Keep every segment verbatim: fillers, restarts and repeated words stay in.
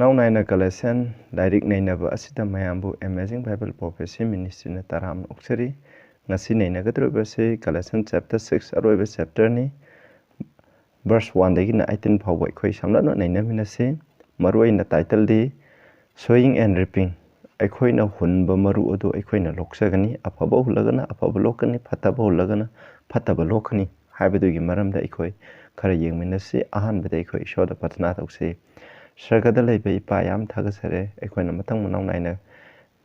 ꯅꯥꯎ ꯅꯥꯏꯅ Galatian ꯂꯥꯏꯔꯤꯛ ꯅꯩꯅꯕ ꯑꯁꯤꯗ ꯃꯌꯥꯝꯕꯨ Amazing Bible Prophecy Ministryꯅ ꯇꯔꯥꯝꯅ ꯑꯣꯛꯆꯔꯤ꯫ ꯉꯁꯤ ꯅꯩꯅꯒꯗꯧꯔꯤꯕꯁꯤ Galatian chapter six, ꯑꯔꯣꯏꯕ chapterꯅꯤ꯫ Verse oneꯗꯒꯤꯅ eighteen ꯐꯥꯎꯕ ꯑꯩꯈꯣꯏ ꯁꯝꯂꯞꯅ ꯅꯩꯅꯃꯤꯟꯅꯁꯤ꯫ ꯃꯔꯨ ꯑꯣꯏꯅ titleꯗꯤ Sowing and Reaping꯫ ꯑꯩꯈꯣꯏꯅ ꯍꯨꯟꯕ ꯃꯔꯨ ꯑꯗꯨ ꯑꯩꯈꯣꯏꯅ ꯂꯣꯛꯆꯒꯅꯤ꯫ ꯑꯐꯕ ꯍꯨꯜꯂꯒꯅ ꯑꯐꯕ ꯂꯣꯛꯀꯅꯤ, ꯐꯠꯇꯕ ꯍꯨꯜꯂꯒꯅ ꯐꯠꯇꯕ ꯂꯣꯛꯀꯅꯤ ꯍꯥꯏꯕꯗꯨꯒꯤ ꯃꯔꯝꯗ ꯑꯩꯈꯣꯏ ꯈꯔ ꯌꯦꯡꯃꯤꯟꯅꯁꯤ꯫ ꯑꯍꯥꯟꯕꯗ ꯑꯩꯈꯣꯏ ꯏꯁꯣꯔꯗ ꯄ꯭ꯔꯊꯅꯥ ꯇꯧꯁꯤ꯫ ꯁꯔꯒꯗ ꯂꯩꯕ ꯏꯄꯥ, ꯌꯥꯝ ꯊꯥꯒꯠꯆꯔꯦ꯫ ꯑꯩꯈꯣꯏꯅ ꯃꯊꯪ ꯃꯅꯥꯎ ꯅꯥꯏꯅ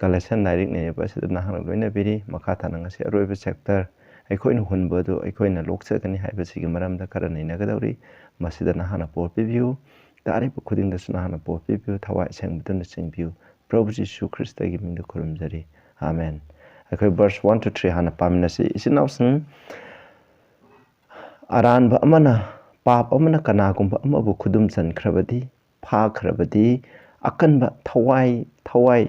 Galatian ꯂꯥꯏꯔꯤꯛ ꯅꯩꯅꯕ ꯑꯁꯤꯗ ꯅꯍꯥꯛꯅ ꯂꯣꯏꯅꯕꯤꯔꯤ꯫ ꯃꯈꯥ ꯇꯥꯅ ꯉꯁꯤ ꯑꯔꯣꯏꯕ chapter, ꯑꯩꯈꯣꯏꯅ ꯍꯨꯟꯕ ꯑꯗꯨ ꯑꯩꯈꯣꯏꯅ ꯂꯣꯛꯆꯒꯅꯤ ꯍꯥꯏꯕꯁꯤꯒꯤ ꯃꯔꯝꯗ ꯈꯔ ꯅꯩꯅꯒꯗꯧꯔꯤ꯫ ꯃꯁꯤꯗ ꯅꯍꯥꯛꯅ ꯄꯣꯠ ꯄꯤꯕꯤꯌꯨ꯫ ꯇꯥꯔꯤꯕ ꯈꯨꯗꯤꯡꯗꯁꯨ ꯅꯍꯥꯛꯅ ꯄꯣꯠ ꯄꯤꯕꯤꯌꯨ꯫ ꯊꯋꯥꯏ ꯑꯁꯦꯡꯕꯗꯨꯅ ꯆꯤꯡꯕꯤꯌꯨ꯫ ꯄ꯭ꯔꯚꯨ ꯖꯤꯁꯨ ꯈ꯭ꯔꯤꯁꯇꯒꯤ ꯃꯤꯡꯗ ꯈꯨꯔꯨꯝꯖꯔꯤ꯫ ꯑꯥꯃꯦꯟ꯫ ꯑꯩꯈꯣꯏ verse one to three ꯍꯥꯟꯅ ꯄꯥꯃꯤꯟꯅꯁꯤ꯫ ꯏꯆꯤꯟ ꯏꯅꯥꯎꯁꯤꯡ, ꯑꯔꯥꯟꯕ ꯑꯃꯅ, ꯄꯥꯞ ꯑꯃꯅ ꯀꯅꯥꯒꯨꯝꯕ ꯑꯃꯕꯨ ꯈꯨꯗꯨꯝ ꯆꯟꯈ꯭ꯔꯕꯗꯤ, ꯐꯥꯈ꯭ꯔꯕꯗꯤ, ꯑꯀꯟꯕ ꯊꯋꯥꯏ, ꯊꯋꯥꯏ,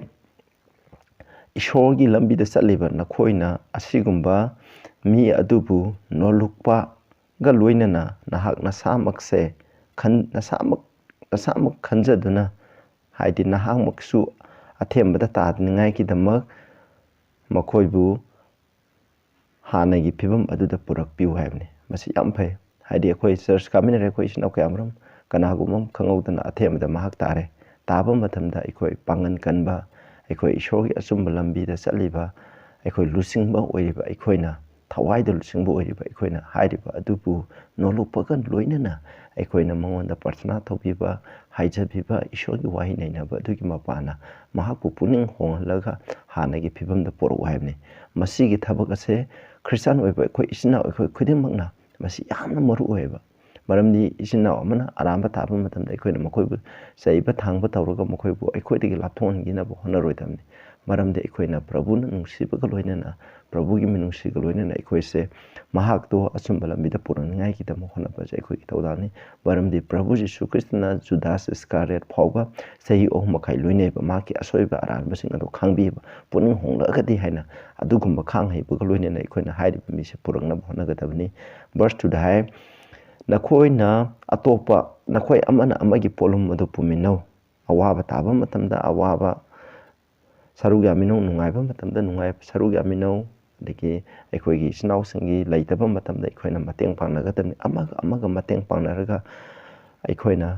ꯏꯁꯣꯔꯒꯤ ꯂꯝꯕꯤꯗ ꯆꯠꯂꯤꯕ ꯅꯈꯣꯏꯅ ꯑꯁꯤꯒꯨꯝꯕ ꯃꯤ ꯑꯗꯨꯕꯨ ꯅꯣꯜꯂꯨꯛꯄꯒ ꯂꯣꯏꯅꯅ ꯅꯍꯥꯛ ꯅꯁꯥꯃꯛꯁꯦ ꯈꯟ-, ꯅꯁꯥꯃꯛ, ꯅꯁꯥꯃꯛ ꯈꯟꯖꯗꯨꯅ, ꯍꯥꯏꯗꯤ ꯅꯍꯥꯛꯃꯛꯁꯨ ꯑꯊꯦꯝꯕꯗ ꯇꯥꯗꯅꯤꯡꯉꯥꯏꯒꯤꯗꯃꯛ ꯃꯈꯣꯏꯕꯨ ꯍꯥꯟꯅꯒꯤ ꯐꯤꯕꯝ ꯑꯗꯨꯗ ꯄꯨꯔꯛꯄꯤꯌꯨ ꯍꯥꯏꯕꯅꯤ꯫ ꯃꯁꯤ ꯌꯥꯝ ꯐꯩ꯫ ꯍꯥꯏꯗꯤ ꯑꯩꯈꯣꯏ church ꯀꯥꯃꯤꯟꯅꯔꯦ, ꯑꯩꯈꯣꯏ ꯏꯆꯤꯟ ꯏꯅꯥꯎ ꯀꯌꯥ ꯑꯃꯔꯣꯝ, ꯀꯅꯥꯒꯨꯝꯕ ꯑꯃ ꯈꯪꯍꯧꯗꯅ ꯑꯊꯦꯝꯕꯗ ꯃꯍꯥꯛ ꯇꯥꯔꯦ꯫ ꯇꯥꯕ ꯃꯇꯝꯗ ꯑꯩꯈꯣꯏ ꯄꯥꯡꯒꯟ ꯀꯟꯕ, ꯑꯩꯈꯣꯏ ꯏꯁꯣꯔꯒꯤ ꯑꯆꯨꯝꯕ ꯂꯝꯕꯤꯗ ꯆꯠꯂꯤꯕ, ꯑꯩꯈꯣꯏ ꯂꯨꯆꯤꯡꯕ ꯑꯣꯏꯔꯤꯕ ꯑꯩꯈꯣꯏꯅ, ꯊꯋꯥꯏꯗ ꯂꯨꯆꯤꯡꯕ ꯑꯣꯏꯔꯤꯕ ꯑꯩꯈꯣꯏꯅ ꯍꯥꯏꯔꯤꯕ ꯑꯗꯨꯕꯨ ꯅꯣꯂꯨꯛꯄꯒ ꯂꯣꯏꯅꯅ ꯑꯩꯈꯣꯏꯅ ꯃꯉꯣꯟꯗ ꯄ꯭ꯔꯊꯅꯥ ꯇꯧꯕꯤꯕ, ꯍꯥꯏꯖꯕꯤꯕ, ꯏꯁꯣꯔꯒꯤ ꯋꯥꯍꯩ ꯅꯩꯅꯕ ꯑꯗꯨꯒꯤ ꯃꯄꯥꯅ ꯃꯍꯥꯛꯄꯨ ꯄꯨꯛꯅꯤꯡ ꯍꯣꯡꯍꯜꯂꯒ ꯍꯥꯟꯅꯒꯤ ꯐꯤꯕꯝꯗ ꯄꯨꯔꯛꯎ ꯍꯥꯏꯕꯅꯤ꯫ ꯃꯁꯤꯒꯤ ꯊꯕꯛ ꯑꯁꯦ ꯈ꯭ꯔꯤꯁꯇꯥꯟ ꯑꯣꯏꯕ ꯑꯩꯈꯣꯏ ꯏꯆꯤꯟ ꯏꯅꯥꯎ ꯑꯩꯈꯣꯏ ꯈꯨꯗꯤꯡꯃꯛꯅ ꯃꯁꯤ ꯌꯥꯝꯅ ꯃꯔꯨ ꯑꯣꯏꯌꯦꯕ꯫ ꯃꯔꯝꯗꯤ ꯏꯆꯤꯟ ꯏꯅꯥꯎ ꯑꯃꯅ ꯑꯔꯥꯟꯕ ꯇꯥꯕ ꯃꯇꯝꯗ ꯑꯩꯈꯣꯏꯅ ꯃꯈꯣꯏꯕꯨ ꯆꯩꯕ ꯊꯥꯡꯕ ꯇꯧꯔꯒ ꯃꯈꯣꯏꯕꯨ ꯑꯩꯈꯣꯏꯗꯒꯤ ꯂꯥꯞꯊꯣꯛꯍꯟꯈꯤꯅꯕ ꯍꯣꯠꯅꯔꯣꯏꯗꯕꯅꯤ꯫ ꯃꯔꯝꯗꯤ ꯑꯩꯈꯣꯏꯅ ꯄ꯭ꯔꯚꯨꯅ ꯅꯨꯡꯁꯤꯕꯒ ꯂꯣꯏꯅꯅ, ꯄ꯭ꯔꯚꯨꯒꯤ ꯃꯤꯅꯨꯡꯁꯤꯒ ꯂꯣꯏꯅꯅ ꯑꯩꯈꯣꯏꯁꯦ ꯃꯍꯥꯛꯇꯣ ꯑꯆꯨꯝꯕ ꯂꯝꯕꯤꯗ ꯄꯨꯔꯛꯅꯤꯡꯉꯥꯏꯒꯤꯗꯃꯛ ꯍꯣꯠꯅꯕꯁꯦ ꯑꯩꯈꯣꯏꯒꯤ ꯊꯧꯗꯥꯡꯅꯤ꯫ ꯃꯔꯝꯗꯤ ꯄ꯭ꯔꯚꯨ ꯖꯤꯁꯨ ꯈ꯭ꯔꯤꯁꯇꯅ ꯖꯨꯗꯥꯁ ꯏꯁꯀꯥꯔꯤꯌꯠ ꯐꯥꯎꯕ ꯆꯍꯤ ꯑꯍꯨꯝ ꯃꯈꯥꯏ ꯂꯣꯏꯅꯩꯕ ꯃꯍꯥꯛꯀꯤ ꯑꯁꯣꯏꯕ ꯑꯔꯥꯟꯕꯁꯤꯡ ꯑꯗꯨ ꯈꯪꯕꯤꯕ, ꯄꯨꯛꯅꯤꯡ ꯍꯣꯡꯂꯛꯑꯒꯗꯤ ꯍꯥꯏꯅ ꯑꯗꯨꯒꯨꯝꯕ ꯈꯥꯡ ꯍꯩꯕꯒ ꯂꯣꯏꯅꯅ ꯑꯩꯈꯣꯏꯅ ꯍꯥꯏꯔꯤꯕ ꯃꯤꯁꯦ ꯄꯨꯔꯛꯅꯕ ꯍꯣꯠꯅꯒꯗꯕꯅꯤ꯫ Verse twoꯗ ꯍꯥꯏ, "ꯅꯈꯣꯏꯅ ꯑꯇꯣꯞꯄ, ꯅꯈꯣꯏ ꯑꯃꯅ ꯑꯃꯒꯤ ꯄꯣꯠꯂꯨꯝ ꯑꯗꯨ ꯄꯨꯃꯤꯟꯅꯧ"꯫ ꯑꯋꯥꯕ ꯇꯥꯕ ꯃꯇꯝꯗ ꯑꯋꯥꯕ ꯁꯔꯨꯛ ꯌꯥꯃꯤꯟꯅꯧ, ꯅꯨꯡꯉꯥꯏꯕ ꯃꯇꯝꯗ ꯅꯨꯡꯉꯥꯏꯕ ꯁꯔꯨꯛ ꯌꯥꯃꯤꯟꯅꯧ꯫ ꯑꯗꯒꯤ ꯑꯩꯈꯣꯏꯒꯤ ꯏꯆꯤꯟ ꯏꯅꯥꯎꯁꯤꯡꯒꯤ ꯂꯩꯇꯕ ꯃꯇꯝꯗ ꯑꯩꯈꯣꯏꯅ ꯃꯇꯦꯡ ꯄꯥꯡꯅꯒꯗꯕꯅꯤ꯫ ꯑꯃꯒ ꯑꯃꯒ ꯃꯇꯦꯡ ꯄꯥꯡꯅꯔꯒ ꯑꯩꯈꯣꯏꯅ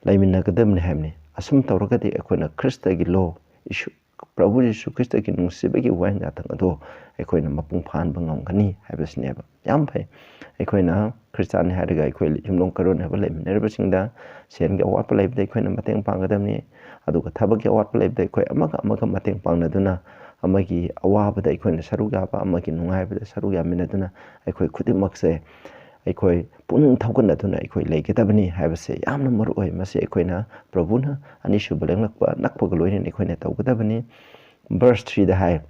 ꯂꯩꯃꯤꯟꯅꯒꯗꯕꯅꯤ ꯍꯥꯏꯕꯅꯤ꯫ ꯑꯁꯨꯝ ꯇꯧꯔꯒꯗꯤ ꯑꯩꯈꯣꯏꯅ ꯈ꯭ꯔꯤꯁꯇꯒꯤ ꯂꯣ, ꯏꯁꯨ-, ꯄ꯭ꯔꯚꯨ ꯌꯤꯁꯨ ꯈ꯭ꯔꯤꯁꯇꯒꯤ ꯅꯨꯡꯁꯤꯕꯒꯤ ꯋꯥꯍꯩ ꯉꯥꯛꯇꯪ ꯑꯗꯣ ꯑꯩꯈꯣꯏꯅ ꯃꯄꯨꯡ ꯐꯥꯍꯟꯕ ꯉꯝꯒꯅꯤ ꯍꯥꯏꯕꯁꯤꯅꯦꯕ꯫ ꯌꯥꯝ ꯐꯩ꯫ ꯑꯩꯈꯣꯏꯅ ꯈ꯭ꯔꯤꯁꯇꯥꯟꯅꯤ ꯍꯥꯏꯔꯒ ꯑꯩꯈꯣꯏ ꯌꯨꯝꯂꯣꯟ ꯀꯩꯔꯣꯟꯅꯕ ꯂꯩꯃꯤꯟꯅꯔꯤꯕꯁꯤꯡꯗ ꯁꯦꯟꯒꯤ ꯑꯋꯥꯠꯄ ꯂꯩꯕꯗ ꯑꯩꯈꯣꯏꯅ ꯃꯇꯦꯡ ꯄꯥꯡꯒꯗꯕꯅꯤ꯫ ꯑꯗꯨꯒ ꯊꯕꯛꯀꯤ ꯑꯋꯥꯠꯄ ꯂꯩꯕꯗ ꯑꯩꯈꯣꯏ ꯑꯃꯒ ꯑꯃꯒ ꯃꯇꯦꯡ ꯄꯥꯡꯅꯗꯨꯅ, ꯑꯃꯒꯤ ꯑꯋꯥꯕꯗ ꯑꯩꯈꯣꯏꯅ ꯁꯔꯨꯛ ꯌꯥꯕ, ꯑꯃꯒꯤ ꯅꯨꯡꯉꯥꯏꯕꯗ ꯁꯔꯨꯛ ꯌꯥꯃꯤꯟꯅꯗꯨꯅ ꯑꯩꯈꯣꯏ ꯈꯨꯗꯤꯡꯃꯛꯁꯦ ꯑꯩꯈꯣꯏ ꯄꯨꯛꯅꯤꯡ ꯊꯧꯒꯠꯅꯗꯨꯅ ꯑꯩꯈꯣꯏ ꯂꯩꯒꯗꯕꯅꯤ ꯍꯥꯏꯕꯁꯦ ꯌꯥꯝꯅ ꯃꯔꯨ ꯑꯣꯏ꯫ ꯃꯁꯤ ꯑꯩꯈꯣꯏꯅ ꯄ꯭ꯔꯚꯨꯅ ꯑꯅꯤꯁꯨꯕ ꯂꯦꯡꯂꯛꯄ ꯅꯛꯄꯒ ꯂꯣꯏꯅꯅ ꯑꯩꯈꯣꯏꯅ ꯇꯧꯒꯗꯕꯅꯤ꯫ ꯚꯔꯁ ꯊ꯭ꯔꯤꯗ ꯍꯥꯏ,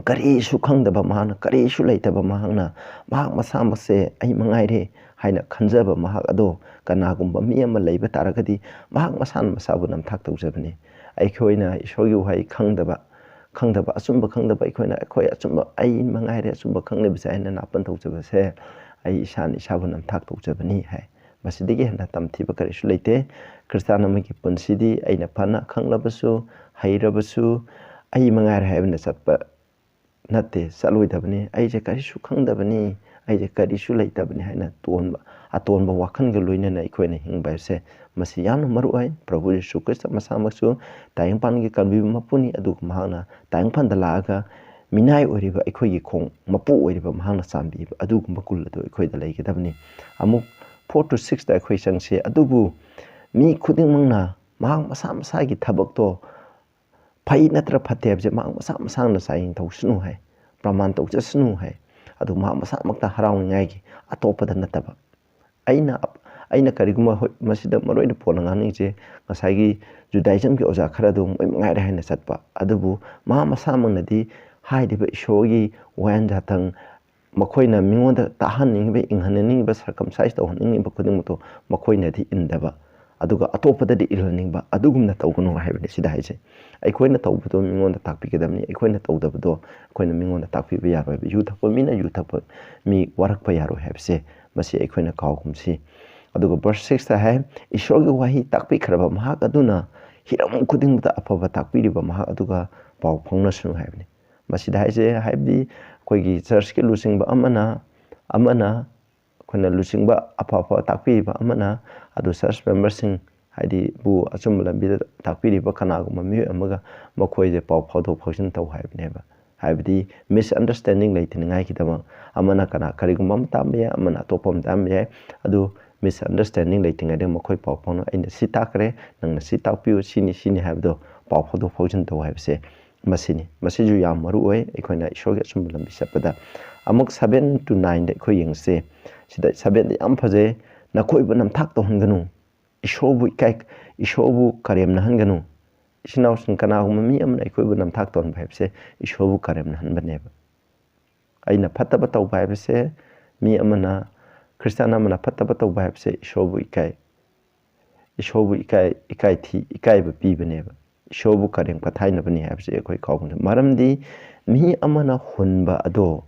ꯀꯔꯤꯁꯨ ꯈꯪꯗꯕ ꯃꯍꯥꯛꯅ, ꯀꯔꯤꯁꯨ ꯂꯩꯇꯕ ꯃꯍꯥꯛꯅ, ꯃꯍꯥꯛ ꯃꯁꯥꯃꯛꯁꯦ "ꯑꯩ ꯃꯉꯥꯏꯔꯦ" ꯍꯥꯏꯅ ꯈꯟꯖꯕ ꯃꯍꯥꯛ ꯑꯗꯣ, ꯀꯅꯥꯒꯨꯝꯕ ꯃꯤ ꯑꯃ ꯂꯩꯕ ꯇꯥꯔꯒꯗꯤ ꯃꯍꯥꯛ ꯃꯁꯥꯅ ꯃꯁꯥꯕꯨ ꯅꯝꯊꯥꯛ ꯇꯧꯖꯕꯅꯤ꯫ ꯑꯩꯈꯣꯏꯅ ꯏꯁꯣꯔꯒꯤ ꯋꯥꯍꯩ ꯈꯪꯗꯕ, ꯈꯪꯗꯕ, ꯑꯆꯨꯝꯕ ꯈꯪꯗꯕ, ꯑꯩꯈꯣꯏꯅ "ꯑꯩꯈꯣꯏ ꯑꯆꯨꯝꯕ, ꯑꯩ ꯃꯉꯥꯏꯔꯦ ꯑꯆꯨꯝꯕ ꯈꯪꯂꯤꯕꯁꯦ" ꯍꯥꯏꯅ ꯅꯥꯄꯟ ꯇꯧꯖꯕꯁꯦ ꯑꯩ ꯏꯁꯥꯅ ꯏꯁꯥꯕꯨ ꯅꯝꯊꯥꯛ ꯇꯧꯖꯕꯅꯤ ꯍꯥꯏ꯫ ꯃꯁꯤꯗꯒꯤ ꯍꯦꯟꯅ ꯇꯝꯊꯤꯕ ꯀꯔꯤꯁꯨ ꯂꯩꯇꯦ꯫ ꯈ꯭ꯔꯤꯁꯇꯥꯟ ꯑꯃꯒꯤ ꯄꯨꯟꯁꯤꯗꯤ ꯑꯩꯅ ꯐꯅ ꯈꯪꯂꯕꯁꯨ, ꯍꯩꯔꯕꯁꯨ, "ꯑꯩ ꯃꯉꯥꯏꯔꯦ" ꯍꯥꯏꯕꯅ ꯆꯠꯄ ꯅꯠꯇꯦ, ꯆꯠꯂꯣꯏꯗꯕꯅꯤ꯫ "ꯑꯩꯁꯦ ꯀꯔꯤꯁꯨ ꯈꯪꯗꯕꯅꯤ, ꯑꯩꯁꯦ ꯀꯔꯤꯁꯨ ꯂꯩꯇꯕꯅꯤ" ꯍꯥꯏꯅ ꯇꯣꯟꯕ, ꯑꯇꯣꯟꯕ ꯋꯥꯈꯜꯒ ꯂꯣꯏꯅꯅ ꯑꯩꯈꯣꯏꯅ ꯍꯤꯡꯕ ꯍꯥꯏꯕꯁꯦ ꯃꯁꯤ ꯌꯥꯝꯅ ꯃꯔꯨ ꯑꯣꯏ꯫ ꯄ꯭ꯔꯚꯨ ꯌꯤꯁꯨ ꯈ꯭ꯔꯤꯁꯇ ꯃꯁꯥꯃꯛꯁꯨ ꯇꯥꯏꯕꯪꯄꯥꯟꯒꯤ ꯀꯟꯕꯤꯕ ꯃꯄꯨꯅꯤ, ꯑꯗꯨꯒ ꯃꯍꯥꯛꯅ ꯇꯥꯏꯕꯪꯄꯥꯟꯗ ꯂꯥꯛꯑꯒ ꯃꯤꯅꯥꯏ ꯑꯣꯏꯔꯤꯕ ꯑꯩꯈꯣꯏꯒꯤ ꯈꯣꯡ ꯃꯄꯨ ꯑꯣꯏꯔꯤꯕ ꯃꯍꯥꯛꯅ ꯆꯥꯟꯕꯤꯕ ꯑꯗꯨꯒꯨꯝꯕ ꯒꯨꯜ ꯑꯗꯨ ꯑꯩꯈꯣꯏꯗ ꯂꯩꯒꯗꯕꯅꯤ꯫ ꯑꯃꯨꯛ ꯐꯣꯔ ꯇꯨ ꯁꯤꯛꯁꯇ ꯑꯩꯈꯣꯏ ꯆꯪꯁꯤ꯫ ꯑꯗꯨꯕꯨ ꯃꯤ ꯈꯨꯗꯤꯡꯃꯛꯅ ꯃꯍꯥꯛ ꯃꯁꯥ ꯃꯁꯥꯒꯤ ꯊꯕꯛꯇꯣ ꯐꯩ ꯅꯠꯇ꯭ꯔ ꯐꯠꯇꯦ ꯍꯥꯏꯕꯁꯦ ꯃꯍꯥꯛ ꯃꯁꯥ ꯃꯁꯥꯅ ꯆꯥꯡꯌꯦꯡ ꯇꯧꯁꯅꯨ ꯍꯥꯏ, ꯄ꯭ꯔꯃꯥꯟ ꯇꯧꯖꯁꯅꯨ ꯍꯥꯏ꯫ ꯑꯗꯨ ꯃꯍꯥꯛ ꯃꯁꯥꯃꯛꯇ ꯍꯔꯥꯎꯅꯤꯡꯉꯥꯏꯒꯤ, ꯑꯇꯣꯞꯄꯗ ꯅꯠꯇꯕ꯫ ꯑꯩꯅ, ꯑꯩꯅ ꯀꯔꯤꯒꯨꯝꯕ, ꯍꯣꯏ, ꯃꯁꯤꯗ ꯃꯔꯨ ꯑꯣꯏꯅ ꯄꯣꯟꯅ ꯉꯥꯡꯅꯤꯡꯉꯤꯁꯦ ꯉꯁꯥꯏꯒꯤ ꯖꯨꯗꯥꯏꯖꯝꯒꯤ ꯑꯣꯖꯥ ꯈꯔ ꯑꯗꯨ ꯃꯣꯏ ꯃꯉꯥꯏꯔꯦ ꯍꯥꯏꯅ ꯆꯠꯄ꯫ ꯑꯗꯨꯕꯨ ꯃꯍꯥꯛ ꯃꯁꯥꯃꯛꯅꯗꯤ ꯍꯥꯏꯔꯤꯕ ꯏꯁꯣꯔꯒꯤ ꯋꯥꯌꯦꯜ ꯌꯥꯊꯪ ꯃꯈꯣꯏꯅ ꯃꯤꯉꯣꯟꯗ ꯇꯥꯍꯟꯅꯤꯡꯉꯤꯕ, ꯏꯪꯍꯟꯅꯤꯡꯉꯤꯕ, circumcise ꯇꯧꯍꯟꯅꯤꯡꯉꯤꯕ ꯈꯨꯗꯤꯡꯃꯛꯇꯣ ꯃꯈꯣꯏꯅꯗꯤ ꯏꯟꯗꯕ, ꯑꯗꯨꯒ ꯑꯇꯣꯞꯄꯗꯗꯤ ꯏꯜꯍꯟꯅꯤꯡꯕ, ꯑꯗꯨꯒꯨꯝꯅ ꯇꯧꯒꯅꯨ ꯍꯥꯏꯕꯅꯤ ꯁꯤꯗ ꯍꯥꯏꯁꯦ꯫ ꯑꯩꯈꯣꯏꯅ ꯇꯧꯕꯗꯣ ꯃꯤꯉꯣꯟꯗ ꯇꯥꯛꯄꯤꯒꯗꯕꯅꯤ, ꯑꯩꯈꯣꯏꯅ ꯇꯧꯗꯕꯗꯣ ꯑꯩꯈꯣꯏꯅ ꯃꯤꯉꯣꯟꯗ ꯇꯥꯛꯄꯤꯕ ꯌꯥꯔꯣꯏꯕ꯫ ꯌꯨ ꯊꯛꯄ ꯃꯤꯅ ꯌꯨ ꯊꯛꯄ ꯃꯤ ꯋꯥꯔꯛꯄ ꯌꯥꯔꯣꯏ ꯍꯥꯏꯕꯁꯦ ꯃꯁꯤ ꯑꯩꯈꯣꯏꯅ ꯀꯥꯎꯒꯨꯝꯁꯤ꯫ ꯑꯗꯨꯒ ꯚꯔꯁ ꯁꯤꯛꯁꯇ ꯍꯥꯏ, "ꯏꯁꯣꯔꯒꯤ ꯋꯥꯍꯩ ꯇꯥꯛꯄꯤꯈ꯭ꯔꯕ ꯃꯍꯥꯛ ꯑꯗꯨꯅ ꯍꯤꯔꯝ ꯈꯨꯗꯤꯡꯃꯛꯇ ꯑꯐꯕ ꯇꯥꯛꯄꯤꯔꯤꯕ ꯃꯍꯥꯛ ꯑꯗꯨꯒ ꯄꯥꯎ ꯐꯥꯎꯅꯁꯅꯨ ꯍꯥꯏꯕꯅꯤ꯫ ꯃꯁꯤꯗ ꯍꯥꯏꯁꯦ ꯍꯥꯏꯕꯗꯤ ꯑꯩꯈꯣꯏꯒꯤ ꯆꯔꯆꯀꯤ ꯂꯨꯆꯤꯡꯕ ꯑꯃꯅ, ꯑꯃꯅ ꯑꯩꯈꯣꯏꯅ ꯂꯨꯆꯤꯡꯕ ꯑꯐ ꯑꯐꯕ ꯇꯥꯛꯄꯤꯔꯤꯕ ꯑꯃꯅ ꯑꯗꯨ ꯆꯔꯆ ꯃꯦꯝꯕꯔꯁꯤꯡ ꯍꯥꯏꯗꯤ ꯕꯨ ꯑꯆꯨꯝꯕ ꯂꯝꯕꯤꯗ ꯇꯥꯛꯄꯤꯔꯤꯕ ꯀꯅꯥꯒꯨꯝꯕ ꯃꯤꯑꯣꯏ ꯑꯃꯒ ꯃꯈꯣꯏꯁꯦ ꯄꯥꯎ ꯐꯥꯎꯗꯣꯛ ꯐꯥꯎꯖꯤꯟ ꯇꯧ ꯍꯥꯏꯕꯅꯦꯕ꯫ ꯍꯥꯏꯕꯗꯤ misunderstanding ꯂꯩꯇꯅꯤꯡꯉꯥꯏꯒꯤꯗꯃꯛ ꯑꯃꯅ ꯀꯅꯥ ꯀꯔꯤꯒꯨꯝꯕ ꯑꯃ ꯇꯥꯝꯕ ꯌꯥꯏ, ꯑꯃꯅ ꯑꯇꯣꯞꯄ ꯑꯃ ꯇꯥꯝꯕ ꯌꯥꯏ꯫ ꯑꯗꯨ misunderstanding ꯂꯩꯇ꯭ꯔꯤꯉꯩꯗ ꯃꯈꯣꯏ ꯄꯥꯎ ꯐꯥꯎꯅ ꯑꯩꯅ ꯁꯤ ꯇꯥꯛꯈ꯭ꯔꯦ, ꯅꯪꯅ ꯁꯤ ꯇꯥꯛꯄꯤꯌꯨ, ꯁꯤꯅꯤ ꯁꯤꯅꯤ ꯍꯥꯏꯕꯗꯣ ꯄꯥꯎ ꯐꯥꯎꯗꯣꯛ ꯐꯥꯎꯖꯤꯟ ꯇꯧ ꯍꯥꯏꯕꯁꯦ ꯃꯁꯤꯅꯤ꯫ ꯃꯁꯤꯁꯨ ꯌꯥꯝ ꯃꯔꯨ ꯑꯣꯏ ꯑꯩꯈꯣꯏꯅ ꯏꯁꯣꯔꯒꯤ ꯑꯆꯨꯝꯕ ꯂꯝꯕꯤ ꯆꯠꯄꯗ꯫ ꯑꯃꯨꯛ seven to nineꯗ ꯑꯩꯈꯣꯏ ꯌꯦꯡꯁꯦ꯫ ꯁꯤꯗ sevenꯗ ꯌꯥꯝ ꯐꯖꯩ, "ꯅꯈꯣꯏꯕꯨ ꯅꯝꯊꯥꯛ ꯇꯧꯍꯟꯒꯅꯨ, ꯏꯁꯣꯔꯕꯨ ꯏꯀꯥꯏ, ꯏꯁꯣꯔꯕꯨ ꯀꯔꯦꯝꯅꯍꯟꯒꯅꯨ"꯫ ꯏꯆꯤꯟ ꯏꯅꯥꯎꯁꯤꯡ, ꯀꯅꯥꯒꯨꯝꯕ ꯃꯤ ꯑꯃꯅ ꯑꯩꯈꯣꯏꯕꯨ ꯅꯝꯊꯥꯛ ꯇꯧꯍꯟꯕ ꯍꯥꯏꯕꯁꯦ ꯏꯁꯣꯔꯕꯨ ꯀꯔꯦꯝꯅꯍꯟꯕꯅꯦꯕ꯫ ꯑꯩꯅ ꯐꯠꯇꯕ ꯇꯧꯕ ꯍꯥꯏꯕꯁꯦ, ꯃꯤ ꯑꯃꯅ, ꯈ꯭ꯔꯤꯁꯇꯥꯟ ꯑꯃꯅ ꯐꯠꯇꯕ ꯇꯧꯕ ꯍꯥꯏꯕꯁꯦ ꯏꯁꯣꯔꯕꯨ ꯏꯀꯥꯏ, ꯏꯁꯣꯔꯕꯨ ꯏꯀꯥꯏ, ꯏꯀꯥꯏ ꯊꯤ, ꯏꯀꯥꯏꯕ ꯄꯤꯕꯅꯦꯕ꯫ ꯏꯁꯣꯔꯕꯨ ꯀꯔꯦꯝ ꯀꯊꯥꯏꯅꯕꯅꯤ ꯍꯥꯏꯕꯁꯦ ꯑꯩꯈꯣꯏ ꯀꯥꯎꯒꯅꯨ꯫ ꯃꯔꯝꯗꯤ ꯃꯤ ꯑꯃꯅ ꯍꯨꯟꯕ ꯑꯗꯣ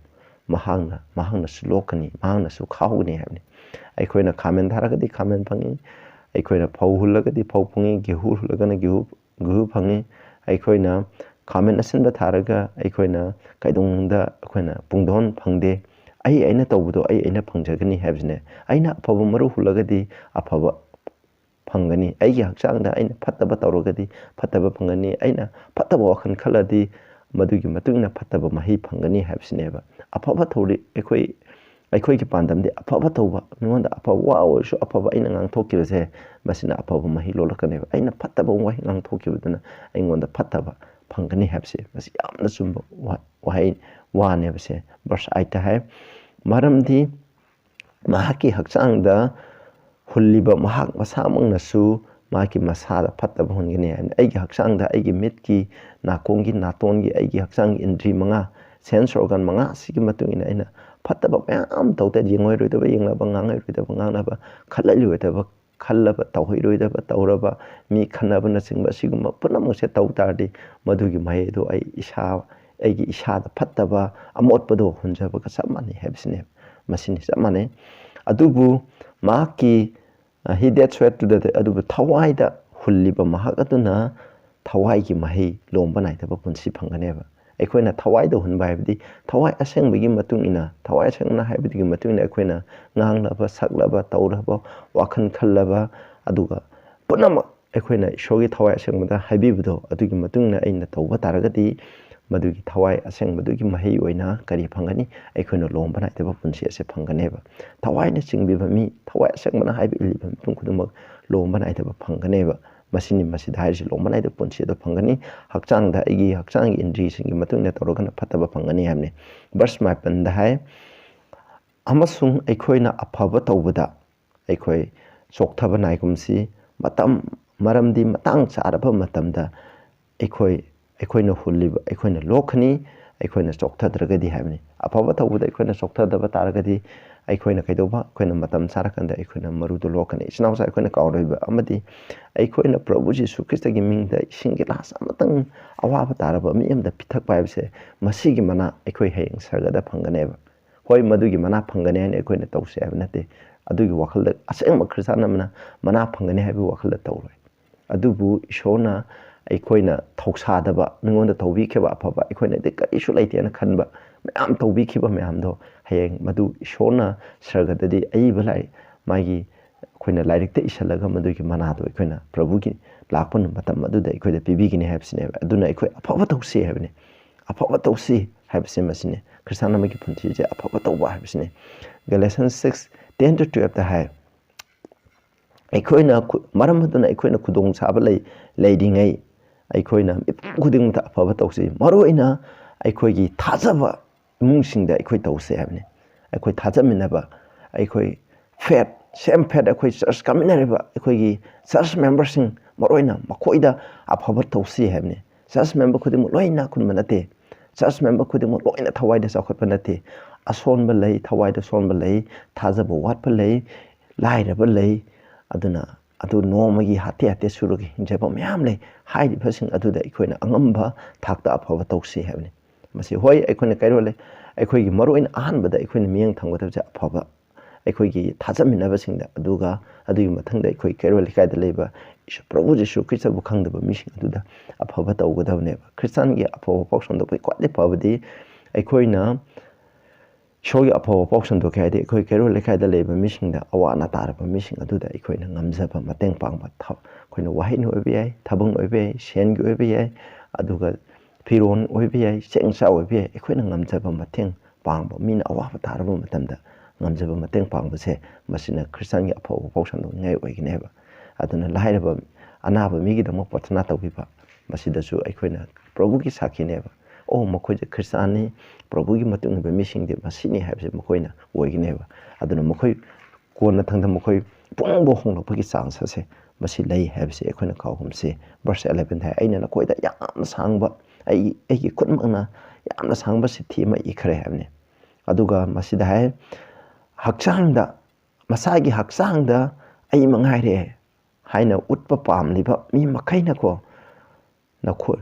ꯃꯍꯥꯛꯅ, ꯃꯍꯥꯛꯅꯁꯨ ꯂꯣꯛꯀꯅꯤ, ꯃꯍꯥꯛꯅꯁꯨ ꯈꯥꯎꯒꯅꯤ ꯍꯥꯏꯕꯅꯤ꯫ ꯑꯩꯈꯣꯏꯅ ꯈꯥꯃꯦꯟ ꯊꯥꯔꯒꯗꯤ ꯈꯥꯃꯦꯟ ꯐꯪꯉꯤ, ꯑꯩꯈꯣꯏꯅ ꯐꯧ ꯍꯨꯜꯂꯒꯗꯤ ꯐꯧ ꯐꯪꯉꯤ, ꯒꯦꯍꯨ ꯍꯨꯜꯂꯒꯅ ꯒꯦꯍꯨ, ꯒꯦꯍꯨ ꯐꯪꯉꯤ꯫ ꯑꯩꯈꯣꯏꯅ ꯈꯥꯃꯦꯟ ꯑꯁꯤꯟꯕ ꯊꯥꯔꯒ ꯑꯩꯈꯣꯏꯅ ꯀꯩꯗꯧꯅꯨꯡꯗ ꯑꯩꯈꯣꯏꯅ ꯄꯨꯡꯗꯣꯟ ꯐꯪꯗꯦ꯫ ꯑꯩ, ꯑꯩꯅ ꯇꯧꯕꯗꯣ ꯑꯩ, ꯑꯩꯅ ꯐꯪꯖꯒꯅꯤ ꯍꯥꯏꯕꯁꯤꯅꯦ꯫ ꯑꯩꯅ ꯑꯐꯕ ꯃꯔꯨ ꯍꯨꯜꯂꯒꯗꯤ ꯑꯐꯕ ꯐꯪꯒꯅꯤ꯫ ꯑꯩꯒꯤ ꯍꯛꯆꯥꯡꯗ ꯑꯩꯅ ꯐꯠꯇꯕ ꯇꯧꯔꯒꯗꯤ ꯐꯠꯇꯕ ꯐꯪꯒꯅꯤ꯫ ꯑꯩꯅ ꯐꯠꯇꯕ ꯋꯥꯈꯜ ꯈꯜꯂꯗꯤ ꯃꯗꯨꯒꯤ ꯃꯇꯨꯡ ꯏꯟꯅ ꯐꯠꯇꯕ ꯃꯍꯩ ꯐꯪꯒꯅꯤ ꯍꯥꯏꯕꯁꯤꯅꯦꯕ꯫ ꯑꯐꯕ ꯊꯧꯔꯤ ꯑꯩꯈꯣꯏ, ꯑꯩꯈꯣꯏꯒꯤ ꯄꯥꯟꯗꯝꯗꯤ ꯑꯐꯕ ꯇꯧꯕ, ꯃꯤꯉꯣꯟꯗ ꯑꯐꯕ ꯋꯥ ꯑꯣꯏꯔꯁꯨ ꯑꯐꯕ ꯑꯩꯅ ꯉꯥꯡꯊꯣꯛꯈꯤꯕꯁꯦ ꯃꯁꯤꯅ ꯑꯐꯕ ꯃꯍꯩ ꯂꯣꯜꯂꯛꯀꯅꯦꯕ꯫ ꯑꯩꯅ ꯐꯠꯇꯕ ꯋꯥꯍꯩ ꯉꯥꯡꯊꯣꯛꯈꯤꯕꯗꯨꯅ ꯑꯩꯉꯣꯟꯗ ꯐꯠꯇꯕ ꯐꯪꯒꯅꯤ ꯍꯥꯏꯕꯁꯦ ꯃꯁꯤ ꯌꯥꯝꯅ ꯆꯨꯝꯕ ꯋꯥ-, ꯋꯥꯍꯩ, ꯋꯥꯅꯦꯕꯁꯦ꯫ Verse eightꯇ ꯍꯥꯏ, "ꯃꯔꯝꯗꯤ ꯃꯍꯥꯛꯀꯤ ꯍꯛꯆꯥꯡꯗ ꯍꯨꯜꯂꯤꯕ ꯃꯍꯥꯛ ꯃꯁꯥꯃꯛꯅꯁꯨ ꯃꯍꯥꯛꯀꯤ ꯃꯁꯥꯗ ꯐꯠꯇꯕ ꯍꯨꯟꯒꯅꯤ" ꯍꯥꯏꯕꯅꯤ꯫ ꯑꯩꯒꯤ ꯍꯛꯆꯥꯡꯗ, ꯑꯩꯒꯤ ꯃꯤꯠꯀꯤ, ꯅꯥꯀꯣꯡꯒꯤ, ꯅꯥꯇꯣꯟꯒꯤ, ꯑꯩꯒꯤ ꯍꯛꯆꯥꯡꯒꯤ ꯏꯟꯗ꯭ꯔꯤ ꯃꯉꯥ, sense organ ꯃꯉꯥ ꯑꯁꯤꯒꯤ ꯃꯇꯨꯡ ꯏꯟꯅ ꯑꯩꯅ ꯐꯠꯇꯕ ꯃꯌꯥꯝ ꯇꯧꯗ, ꯌꯦꯡꯉꯣꯏꯔꯣꯏꯗꯕ ꯌꯦꯡꯂꯕ, ꯉꯥꯡꯉꯣꯏꯔꯣꯏꯗꯕ ꯉꯥꯡꯅꯕ, ꯈꯜꯂꯛꯂꯣꯏꯗꯕ ꯈꯜꯂꯕ, ꯇꯧꯍꯩꯔꯣꯏꯗꯕ ꯇꯧꯔꯕ, ꯃꯤ ꯈꯠꯅꯕꯅꯆꯤꯡꯕ ꯑꯁꯤꯒꯨꯝꯕ ꯄꯨꯝꯅꯃꯛꯁꯦ ꯇꯧ ꯇꯥꯔꯗꯤ ꯃꯗꯨꯒꯤ ꯃꯍꯩ ꯑꯗꯨ ꯑꯩ ꯏꯁꯥ, ꯑꯩꯒꯤ ꯏꯁꯥꯗ ꯐꯠꯇꯕ ꯑꯃꯣꯠꯄꯗꯣ ꯍꯨꯟꯖꯕꯒ ꯆꯞ ꯃꯥꯟꯅꯩ ꯍꯥꯏꯕꯁꯤꯅꯦꯕ꯫ ꯃꯁꯤꯅꯤ ꯆꯞ ꯃꯥꯟꯅꯩ꯫ ꯑꯗꯨꯕꯨ ꯃꯍꯥꯛꯀꯤ, ꯑ, he that soweth to the dead, ꯑꯗꯨꯕꯨ ꯊꯋꯥꯏꯗ ꯍꯨꯜꯂꯤꯕ ꯃꯍꯥꯛ ꯑꯗꯨꯅ ꯊꯋꯥꯏꯒꯤ ꯃꯍꯩ ꯂꯣꯝꯕ ꯅꯥꯏꯗꯕ ꯄꯨꯟꯁꯤ ꯐꯪꯒꯅꯦꯕ꯫ ꯑꯩꯈꯣꯏꯅ ꯊꯋꯥꯏꯗ ꯍꯨꯟꯕ ꯍꯥꯏꯕꯗꯤ ꯊꯋꯥꯏ ꯑꯁꯦꯡꯕꯒꯤ ꯃꯇꯨꯡ ꯏꯟꯅ, ꯊꯋꯥꯏ ꯑꯁꯦꯡꯕꯅ ꯍꯥꯏꯕꯗꯨꯒꯤ ꯃꯇꯨꯡ ꯏꯟꯅ ꯑꯩꯈꯣꯏꯅ ꯉꯥꯡꯂꯕ, ꯁꯛꯂꯕ, ꯇꯧꯔꯕ, ꯋꯥꯈꯜ ꯈꯜꯂꯕ, ꯑꯗꯨꯒ ꯄꯨꯝꯅꯃꯛ ꯑꯩꯈꯣꯏꯅ ꯏꯁꯣꯔꯒꯤ ꯊꯋꯥꯏ ꯑꯁꯦꯡꯕꯗ ꯍꯥꯏꯕꯤꯕꯗꯣ, ꯑꯗꯨꯒꯤ ꯃꯇꯨꯡ ꯏꯟꯅ ꯑꯩꯅ ꯇꯧꯕ ꯇꯥꯔꯒꯗꯤ, ꯃꯗꯨꯒꯤ ꯊꯋꯥꯏ ꯑꯁꯦꯡꯕꯗꯨꯒꯤ ꯃꯍꯩ ꯑꯣꯏꯅ ꯀꯔꯤ ꯐꯪꯒꯅꯤ? ꯑꯩꯈꯣꯏꯅ ꯂꯣꯝꯕ ꯅꯥꯏꯗꯕ ꯄꯨꯟꯁꯤ ꯑꯁꯦ ꯐꯪꯒꯅꯦꯕ꯫ ꯊꯋꯥꯏꯅ ꯆꯤꯡꯕꯤꯕ ꯃꯤ, ꯊꯋꯥꯏ ꯑꯁꯦꯡꯕꯅ ꯍꯥꯏꯕ ꯏꯜꯂꯤꯕ ꯃꯤꯄꯨꯝ ꯈꯨꯗꯤꯡꯃꯛ ꯂꯣꯝꯕ ꯅꯥꯏꯗꯕ ꯐꯪꯒꯅꯦꯕ꯫ ꯃꯁꯤꯅꯤ ꯃꯁꯤꯗ ꯍꯥꯏꯔꯤꯁꯤ, ꯂꯣꯝꯕ ꯅꯥꯏꯗꯕ ꯄꯨꯟꯁꯤ ꯑꯗꯨ ꯐꯪꯒꯅꯤ꯫ ꯍꯛꯆꯥꯡꯗ, ꯑꯩꯒꯤ ꯍꯛꯆꯥꯡꯒꯤ ꯏꯟꯗ꯭ꯔꯤꯁꯤꯡꯒꯤ ꯃꯇꯨꯡ ꯏꯟꯅ ꯇꯧꯔꯒꯅ ꯐꯠꯇꯕ ꯐꯪꯒꯅꯤ ꯍꯥꯏꯕꯅꯤ꯫ ꯚꯔꯁ ꯃꯥꯄꯟꯗ ꯍꯥꯏ, "ꯑꯃꯁꯨꯡ ꯑꯩꯈꯣꯏꯅ ꯑꯐꯕ ꯇꯧꯕꯗ ꯑꯩꯈꯣꯏ ꯆꯣꯛꯊꯕ ꯅꯥꯏꯒꯨꯝꯁꯤ, ꯃꯇꯝ, ꯃꯔꯝꯗꯤ ꯃꯇꯥꯡ ꯆꯥꯔꯕ ꯃꯇꯝꯗ ꯑꯩꯈꯣꯏ, ꯑꯩꯈꯣꯏꯅ ꯍꯨꯜꯂꯤꯕ ꯑꯩꯈꯣꯏꯅ ꯂꯣꯛꯀꯅꯤ, ꯑꯩꯈꯣꯏꯅ ꯆꯣꯛꯊꯗ꯭ꯔꯒꯗꯤ" ꯍꯥꯏꯕꯅꯤ꯫ ꯑꯐꯕ ꯇꯧꯕꯗ ꯑꯩꯈꯣꯏꯅ ꯆꯣꯛꯊꯗꯕ ꯇꯥꯔꯒꯗꯤ, ꯑꯩꯈꯣꯏꯅ ꯀꯩꯗꯧꯕ? ꯑꯩꯈꯣꯏꯅ ꯃꯇꯝ ꯆꯥꯔꯀꯥꯟꯗ ꯑꯩꯈꯣꯏꯅ ꯃꯔꯨꯗꯨ ꯂꯣꯛꯀꯅꯤ꯫ ꯏꯆꯤꯟ ꯏꯅꯥꯎꯁꯥ, ꯑꯩꯈꯣꯏꯅ ꯀꯥꯎꯔꯣꯏꯕ ꯑꯃꯗꯤ, ꯑꯩꯈꯣꯏꯅ ꯄ꯭ꯔꯚꯨ ꯖꯤꯁꯨ ꯈ꯭ꯔꯤꯁꯇꯒꯤ ꯃꯤꯡꯗ ꯏꯁꯤꯡ ꯒꯤꯂꯥꯁ ꯑꯃꯇꯪ ꯑꯋꯥꯕ ꯇꯥꯔꯕ ꯃꯤ ꯑꯃꯗ ꯄꯤꯊꯛꯄ ꯍꯥꯏꯕꯁꯦ, ꯃꯁꯤꯒꯤ ꯃꯅꯥ ꯑꯩꯈꯣꯏ ꯍꯌꯦꯡ ꯁꯔꯒꯗ ꯐꯪꯒꯅꯦꯕ꯫ ꯍꯣꯏ, ꯃꯗꯨꯒꯤ ꯃꯅꯥ ꯐꯪꯒꯅꯤ ꯍꯥꯏꯅ ꯑꯩꯈꯣꯏꯅ ꯇꯧꯁꯦ ꯍꯥꯏꯕ ꯅꯠꯇꯦ꯫ ꯑꯗꯨꯒꯤ ꯋꯥꯈꯜꯗ ꯑꯁꯦꯡꯕ ꯈ꯭ꯔꯤꯁꯇꯥꯟ ꯑꯃꯅ ꯃꯅꯥ ꯐꯪꯒꯅꯤ ꯍꯥꯏꯕꯒꯤ ꯋꯥꯈꯜꯗ ꯇꯧꯔꯣꯏ꯫ ꯑꯗꯨꯕꯨ ꯏꯁꯣꯔꯅ ꯑꯩꯈꯣꯏꯅ ꯊꯧꯁꯥꯗꯕ, ꯃꯤꯉꯣꯟꯗ ꯇꯧꯕꯤꯈꯤꯕ ꯑꯐꯕ, ꯑꯩꯈꯣꯏꯅꯗꯤ ꯀꯔꯤꯁꯨ ꯂꯩꯇꯦꯅ ꯈꯟꯕ ꯃꯌꯥꯝ ꯇꯧꯕꯤꯈꯤꯕ ꯃꯌꯥꯝꯗꯣ, ꯍꯌꯦꯡ ꯃꯗꯨ ꯏꯁꯣꯔꯅ ꯁꯔꯒꯗꯗꯤ ꯑꯏꯕ ꯂꯥꯏꯔꯤꯛ, ꯃꯥꯒꯤ ꯑꯩꯈꯣꯏꯅ ꯂꯥꯏꯔꯤꯛꯇ ꯏꯁꯜꯂꯒ ꯃꯗꯨꯒꯤ ꯃꯅꯥꯗꯣ ꯑꯩꯈꯣꯏꯅ ꯄ꯭ꯔꯚꯨꯒꯤ ꯂꯥꯛꯄ ꯃꯇꯝ ꯑꯗꯨꯗ ꯑꯩꯈꯣꯏꯗ ꯄꯤꯕꯤꯒꯅꯤ ꯍꯥꯏꯕꯁꯤꯅꯦꯕ꯫ ꯑꯗꯨꯅ ꯑꯩꯈꯣꯏ ꯑꯐꯕ ꯇꯧꯁꯤ ꯍꯥꯏꯕꯅꯤ꯫ ꯑꯐꯕ ꯇꯧꯁꯤ ꯍꯥꯏꯕꯁꯤ ꯃꯁꯤꯅꯤ꯫ ꯈ꯭ꯔꯤꯁꯇꯥꯟ ꯑꯃꯒꯤ ꯄꯨꯟꯁꯤꯁꯦ ꯑꯐꯕ ꯇꯧꯕ ꯍꯥꯏꯕꯁꯤꯅꯤ꯫ Galatians six ten to twelve ꯇ ꯍꯥꯏ, ꯑꯩꯈꯣꯏꯅ ꯈꯨ-, ꯃꯔꯝ ꯑꯗꯨꯅ ꯑꯩꯈꯣꯏꯅ ꯈꯨꯗꯣꯡꯆꯥꯕ ꯂꯩ-, ꯂꯩꯔꯤꯉꯩ ꯑꯩꯈꯣꯏꯅ ꯃꯤꯄꯨꯝ ꯈꯨꯗꯤꯡꯃꯛꯇ ꯑꯐꯕ ꯇꯧꯁꯤ꯫ ꯃꯔꯨꯑꯣꯏꯅ ꯑꯩꯈꯣꯏꯒꯤ ꯊꯥꯖꯕ ꯏꯃꯨꯡꯁꯤꯡꯗ ꯑꯩꯈꯣꯏ ꯇꯧꯁꯦ ꯍꯥꯏꯕꯅꯤ꯫ ꯑꯩꯈꯣꯏ ꯊꯥꯖꯃꯤꯟꯅꯕ, ꯑꯩꯈꯣꯏ faith, same faith, ꯑꯩꯈꯣꯏ church ꯀꯥꯃꯤꯟꯅꯔꯤꯕ ꯑꯩꯈꯣꯏꯒꯤ church memberꯁꯤꯡ, ꯃꯔꯨꯑꯣꯏꯅ ꯃꯈꯣꯏꯗ ꯑꯐꯕ ꯇꯧꯁꯤ ꯍꯥꯏꯕꯅꯤ꯫ Church member ꯈꯨꯗꯤꯡꯃꯛ ꯂꯣꯏꯅ ꯈꯨꯟꯕ ꯅꯠꯇꯦ꯫ Church member ꯈꯨꯗꯤꯡꯃꯛ ꯂꯣꯏꯅ ꯊꯋꯥꯏꯗ ꯆꯥꯎꯈꯠꯄ ꯅꯠꯇꯦ꯫ ꯑꯁꯣꯟꯕ ꯂꯩ, ꯊꯋꯥꯏꯗ ꯁꯣꯟꯕ ꯂꯩ, ꯊꯥꯖꯕ ꯋꯥꯠꯄ ꯂꯩ, ꯂꯥꯏꯔꯕ ꯂꯩ꯫ ꯑꯗꯨꯅ ꯑꯗꯨ ꯅꯣꯡꯃꯒꯤ ꯍꯥꯇꯦ ꯍꯥꯇꯦ ꯁꯨꯔꯒ ꯍꯤꯡꯖꯕ ꯃꯌꯥꯝ ꯂꯩ꯫ ꯍꯥꯏꯔꯤꯕꯁꯤꯡ ꯑꯗꯨꯗ ꯑꯩꯈꯣꯏꯅ ꯑꯉꯝꯕ ꯊꯥꯛꯇ ꯑꯐꯕ ꯇꯧꯁꯤ ꯍꯥꯏꯕꯅꯤ꯫ ꯃꯁꯤ, ꯍꯣꯏ, ꯑꯩꯈꯣꯏꯅ ꯀꯩꯔꯣꯜ ꯂꯩ, ꯑꯩꯈꯣꯏꯒꯤ ꯃꯔꯨꯑꯣꯏꯅ ꯑꯍꯥꯟꯕꯗ ꯑꯩꯈꯣꯏꯅ ꯃꯤꯠꯌꯦꯡ ꯊꯝꯒꯗꯕꯁꯦ ꯑꯐꯕ ꯑꯩꯈꯣꯏꯒꯤ ꯊꯥꯖꯃꯤꯟꯅꯕꯁꯤꯡꯗ, ꯑꯗꯨꯒ ꯑꯗꯨꯒꯤ ꯃꯊꯪꯗ ꯑꯩꯈꯣꯏ ꯀꯩꯔꯣꯜ ꯂꯩꯀꯥꯏꯗ ꯂꯩꯕ ꯏꯁ-, ꯄ꯭ꯔꯚꯨ ꯖꯤꯁꯨ ꯈ꯭ꯔꯤꯁꯇꯕꯨ ꯈꯪꯗꯕ ꯃꯤꯁꯤꯡ ꯑꯗꯨꯗ ꯑꯐꯕ ꯇꯧꯒꯗꯕꯅꯦꯕ꯫ ꯈ꯭ꯔꯤꯁꯇꯥꯟꯒꯤ ꯑꯐꯕ ꯄꯥꯎ ꯁꯟꯗꯣꯛꯄꯒꯤ ꯈ꯭ꯋꯥꯏꯗꯒꯤ ꯐꯕꯗꯤ ꯑꯩꯈꯣꯏꯅ ꯏꯁꯣꯔꯒꯤ ꯑꯐꯕ ꯄꯥꯎ ꯁꯟꯗꯣꯛꯀꯦ ꯍꯥꯏꯗꯤ ꯑꯩꯈꯣꯏ ꯀꯩꯔꯣꯜ ꯂꯩꯀꯥꯏꯗ ꯂꯩꯕ ꯃꯤꯁꯤꯡꯗ, ꯑꯋꯥ ꯑꯅꯥ ꯇꯥꯔꯕ ꯃꯤꯁꯤꯡ ꯑꯗꯨꯗ ꯑꯩꯈꯣꯏꯅ ꯉꯝꯖꯕ ꯃꯇꯦꯡ ꯄꯥꯡꯕ ꯊ-, ꯑꯩꯈꯣꯏꯅ ꯋꯥꯍꯩꯅ ꯑꯣꯏꯕ ꯌꯥꯏ, ꯊꯕꯛꯅ ꯑꯣꯏꯕ ꯌꯥꯏ, ꯁꯦꯟꯒꯤ ꯑꯣꯏꯕ ꯌꯥꯏ, ꯑꯗꯨꯒ ꯐꯤꯔꯣꯟ ꯑꯣꯏꯕ ꯌꯥꯏ, ꯆꯦꯡ ꯆꯥꯛ ꯑꯣꯏꯕ ꯌꯥꯏ, ꯑꯩꯈꯣꯏꯅ ꯉꯝꯖꯕ ꯃꯇꯦꯡ ꯄꯥꯡꯕ, ꯃꯤꯅ ꯑꯋꯥꯕ ꯇꯥꯔꯕ ꯃꯇꯝꯗ ꯉꯝꯖꯕ ꯃꯇꯦꯡ ꯄꯥꯡꯕꯁꯦ, ꯃꯁꯤꯅ ꯈ꯭ꯔꯤꯁꯇꯥꯟꯒꯤ ꯑꯐꯕ ꯄꯥꯎ ꯁꯟꯗꯣꯛꯅꯤꯡꯉꯥꯏ ꯑꯣꯏꯒꯅꯦꯕ꯫ ꯑꯗꯨꯅ ꯂꯥꯏꯔꯕ, ꯑꯅꯥꯕ ꯃꯤꯒꯤꯗꯃꯛ ꯄ꯭ꯔꯊꯅꯥ ꯇꯧꯕꯤꯕ, ꯃꯁꯤꯗꯁꯨ ꯑꯩꯈꯣꯏꯅ ꯄ꯭ꯔꯚꯨꯒꯤ ꯁꯥꯈꯤꯅꯦꯕ꯫ ꯑꯣ, ꯃꯈꯣꯏꯁꯦ ꯈ꯭ꯔꯤꯁꯇꯥꯟꯅꯤ, ꯄ꯭ꯔꯚꯨꯒꯤ ꯃꯇꯨꯡ ꯏꯟꯕ ꯃꯤꯁꯤꯡꯗꯤ ꯃꯁꯤꯅꯤ ꯍꯥꯏꯕꯁꯦ ꯃꯈꯣꯏꯅ ꯑꯣꯏꯒꯅꯦꯕ꯫ ꯑꯗꯨꯅ ꯃꯈꯣꯏ ꯀꯣꯟꯅꯊꯪꯗ ꯃꯈꯣꯏ ꯄꯨꯝꯅꯃꯛ ꯍꯣꯡꯂꯛꯄꯒꯤ ꯆꯥꯟꯁ ꯑꯁꯦ ꯃꯁꯤ ꯂꯩ ꯍꯥꯏꯕꯁꯦ ꯑꯩꯈꯣꯏꯅ ꯀꯥꯎꯒꯨꯝꯁꯤ꯫ ꯚꯔꯁ ꯑꯦꯂꯦꯚꯦꯟꯗ ꯍꯥꯏ, "ꯑꯩꯅ ꯅꯈꯣꯏꯗ ꯌꯥꯝꯅ ꯁꯥꯡꯕ, ꯑꯩ, ꯑꯩꯒꯤ ꯈꯨꯠꯃꯛꯅ ꯌꯥꯝꯅ ꯁꯥꯡꯕ ꯆꯤꯊꯤ ꯑꯃ ꯏꯈ꯭ꯔꯦ" ꯍꯥꯏꯕꯅꯤ꯫ ꯑꯗꯨꯒ ꯃꯁꯤꯗ ꯍꯥꯏ, "ꯍꯛꯆꯥꯡꯗ, ꯃꯁꯥꯒꯤ ꯍꯛꯆꯥꯡꯗ ꯑꯩ ꯃꯉꯥꯏꯔꯦ" ꯍꯥꯏꯅ ꯎꯠꯄ ꯄꯥꯝꯂꯤꯕ ꯃꯤ ꯃꯈꯩꯅꯀꯣ, ꯅꯈꯣꯏ,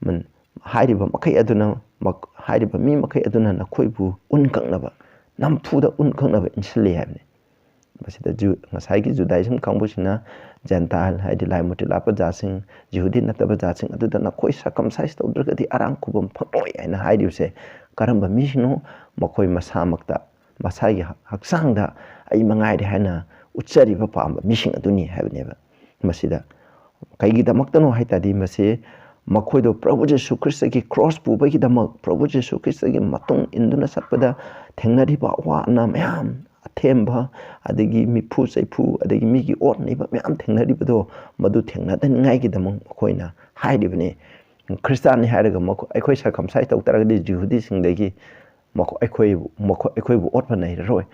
ꯃꯟ-, ꯍꯥꯏꯔꯤꯕ ꯃꯈꯩ ꯑꯗꯨꯅ, ꯃꯛ-, ꯍꯥꯏꯔꯤꯕ ꯃꯤ ꯃꯈꯩ ꯑꯗꯨꯅ ꯅꯈꯣꯏꯕꯨ ꯎꯟ ꯀꯛꯅꯕ, ꯅꯝꯐꯨꯗ ꯎꯟ ꯀꯛꯅꯕ ꯏꯟꯁꯤꯜꯂꯤ ꯍꯥꯏꯕꯅꯤ꯫ ꯃꯁꯤꯗ ꯖꯨ-, ꯉꯁꯥꯏꯒꯤ ꯖꯨꯗꯥꯏꯖꯝ ꯀꯥꯡꯕꯨꯁꯤꯅ ꯖꯦꯟꯇꯥꯏꯜ, ꯍꯥꯏꯗꯤ ꯂꯥꯏ ꯃꯨꯇ꯭ꯔꯤ ꯂꯥꯠꯄ ꯖꯥꯠꯁꯤꯡ, ꯖꯤꯍꯨꯗꯤ ꯅꯠꯇꯕ ꯖꯥꯠꯁꯤꯡ ꯑꯗꯨꯗ ꯅꯈꯣꯏ ꯁꯔꯀꯝꯁꯥꯏꯁ ꯇꯧꯗ꯭ꯔꯒꯗꯤ ꯑꯔꯥꯝ ꯈꯨꯕꯝ ꯐꯪꯂꯣꯏ ꯍꯥꯏꯅ ꯍꯥꯏꯔꯤꯕꯁꯦ ꯀꯔꯝꯕ ꯃꯤꯁꯤꯡꯅꯣ? ꯃꯈꯣꯏ ꯃꯁꯥꯃꯛꯇ, ꯃꯁꯥꯒꯤ ꯍꯛ-, ꯍꯛꯆꯥꯡꯗ "ꯑꯩ ꯃꯉꯥꯏꯔꯦ" ꯍꯥꯏꯅ ꯎꯠꯆꯔꯤꯕ ꯄꯥꯝꯕ ꯃꯤꯁꯤꯡ ꯑꯗꯨꯅꯤ ꯍꯥꯏꯕꯅꯦꯕ꯫ ꯃꯁꯤꯗ ꯀꯩꯒꯤꯗꯃꯛꯇꯅꯣ ꯍꯥꯏ ꯇꯥꯔꯗꯤ, ꯃꯁꯤ ꯃꯈꯣꯏꯗꯣ ꯄ꯭ꯔꯚꯨ ꯖꯤꯁꯨ ꯈ꯭ꯔꯤꯁꯇꯒꯤ ꯀ꯭ꯔꯣꯁ ꯄꯨꯕꯒꯤꯗꯃꯛ, ꯄ꯭ꯔꯚꯨ ꯖꯤꯁꯨ ꯈ꯭ꯔꯤꯁꯇꯒꯤ ꯃꯇꯨꯡ ꯏꯟꯗꯨꯅ ꯆꯠꯄꯗ ꯊꯦꯡꯅꯔꯤꯕ ꯑꯋꯥ ꯑꯅꯥ ꯃꯌꯥꯝ, ꯑꯊꯦꯝꯕ, ꯑꯗꯒꯤ ꯃꯤꯐꯨ ꯆꯩꯐꯨ, ꯑꯗꯒꯤ ꯃꯤꯒꯤ ꯑꯣꯠ ꯅꯩꯕ ꯃꯌꯥꯝ ꯊꯦꯡꯅꯔꯤꯕꯗꯣ, ꯃꯗꯨ ꯊꯦꯡꯅꯗꯅꯤꯡꯉꯥꯏꯒꯤꯗꯃꯛ ꯃꯈꯣꯏꯅ ꯍꯥꯏꯔꯤꯕꯅꯤ꯫ ꯈ꯭ꯔꯤꯁꯇꯥꯟꯅꯤ ꯍꯥꯏꯔꯒ ꯃꯈꯣ-, ꯑꯩꯈꯣꯏ ꯁꯔꯀꯝꯁꯥꯏꯁ ꯇꯧ ꯇꯥꯔꯒꯗꯤ ꯖꯤꯍꯨꯗꯤꯁꯤꯡꯗꯒꯤ ꯃꯈꯣ-, ꯑꯩꯈꯣꯏꯕꯨ, ꯃꯈꯣ-, ꯑꯩꯈꯣꯏꯕꯨ ꯑꯣꯠꯄ ꯅꯩꯔꯔꯣꯏ꯫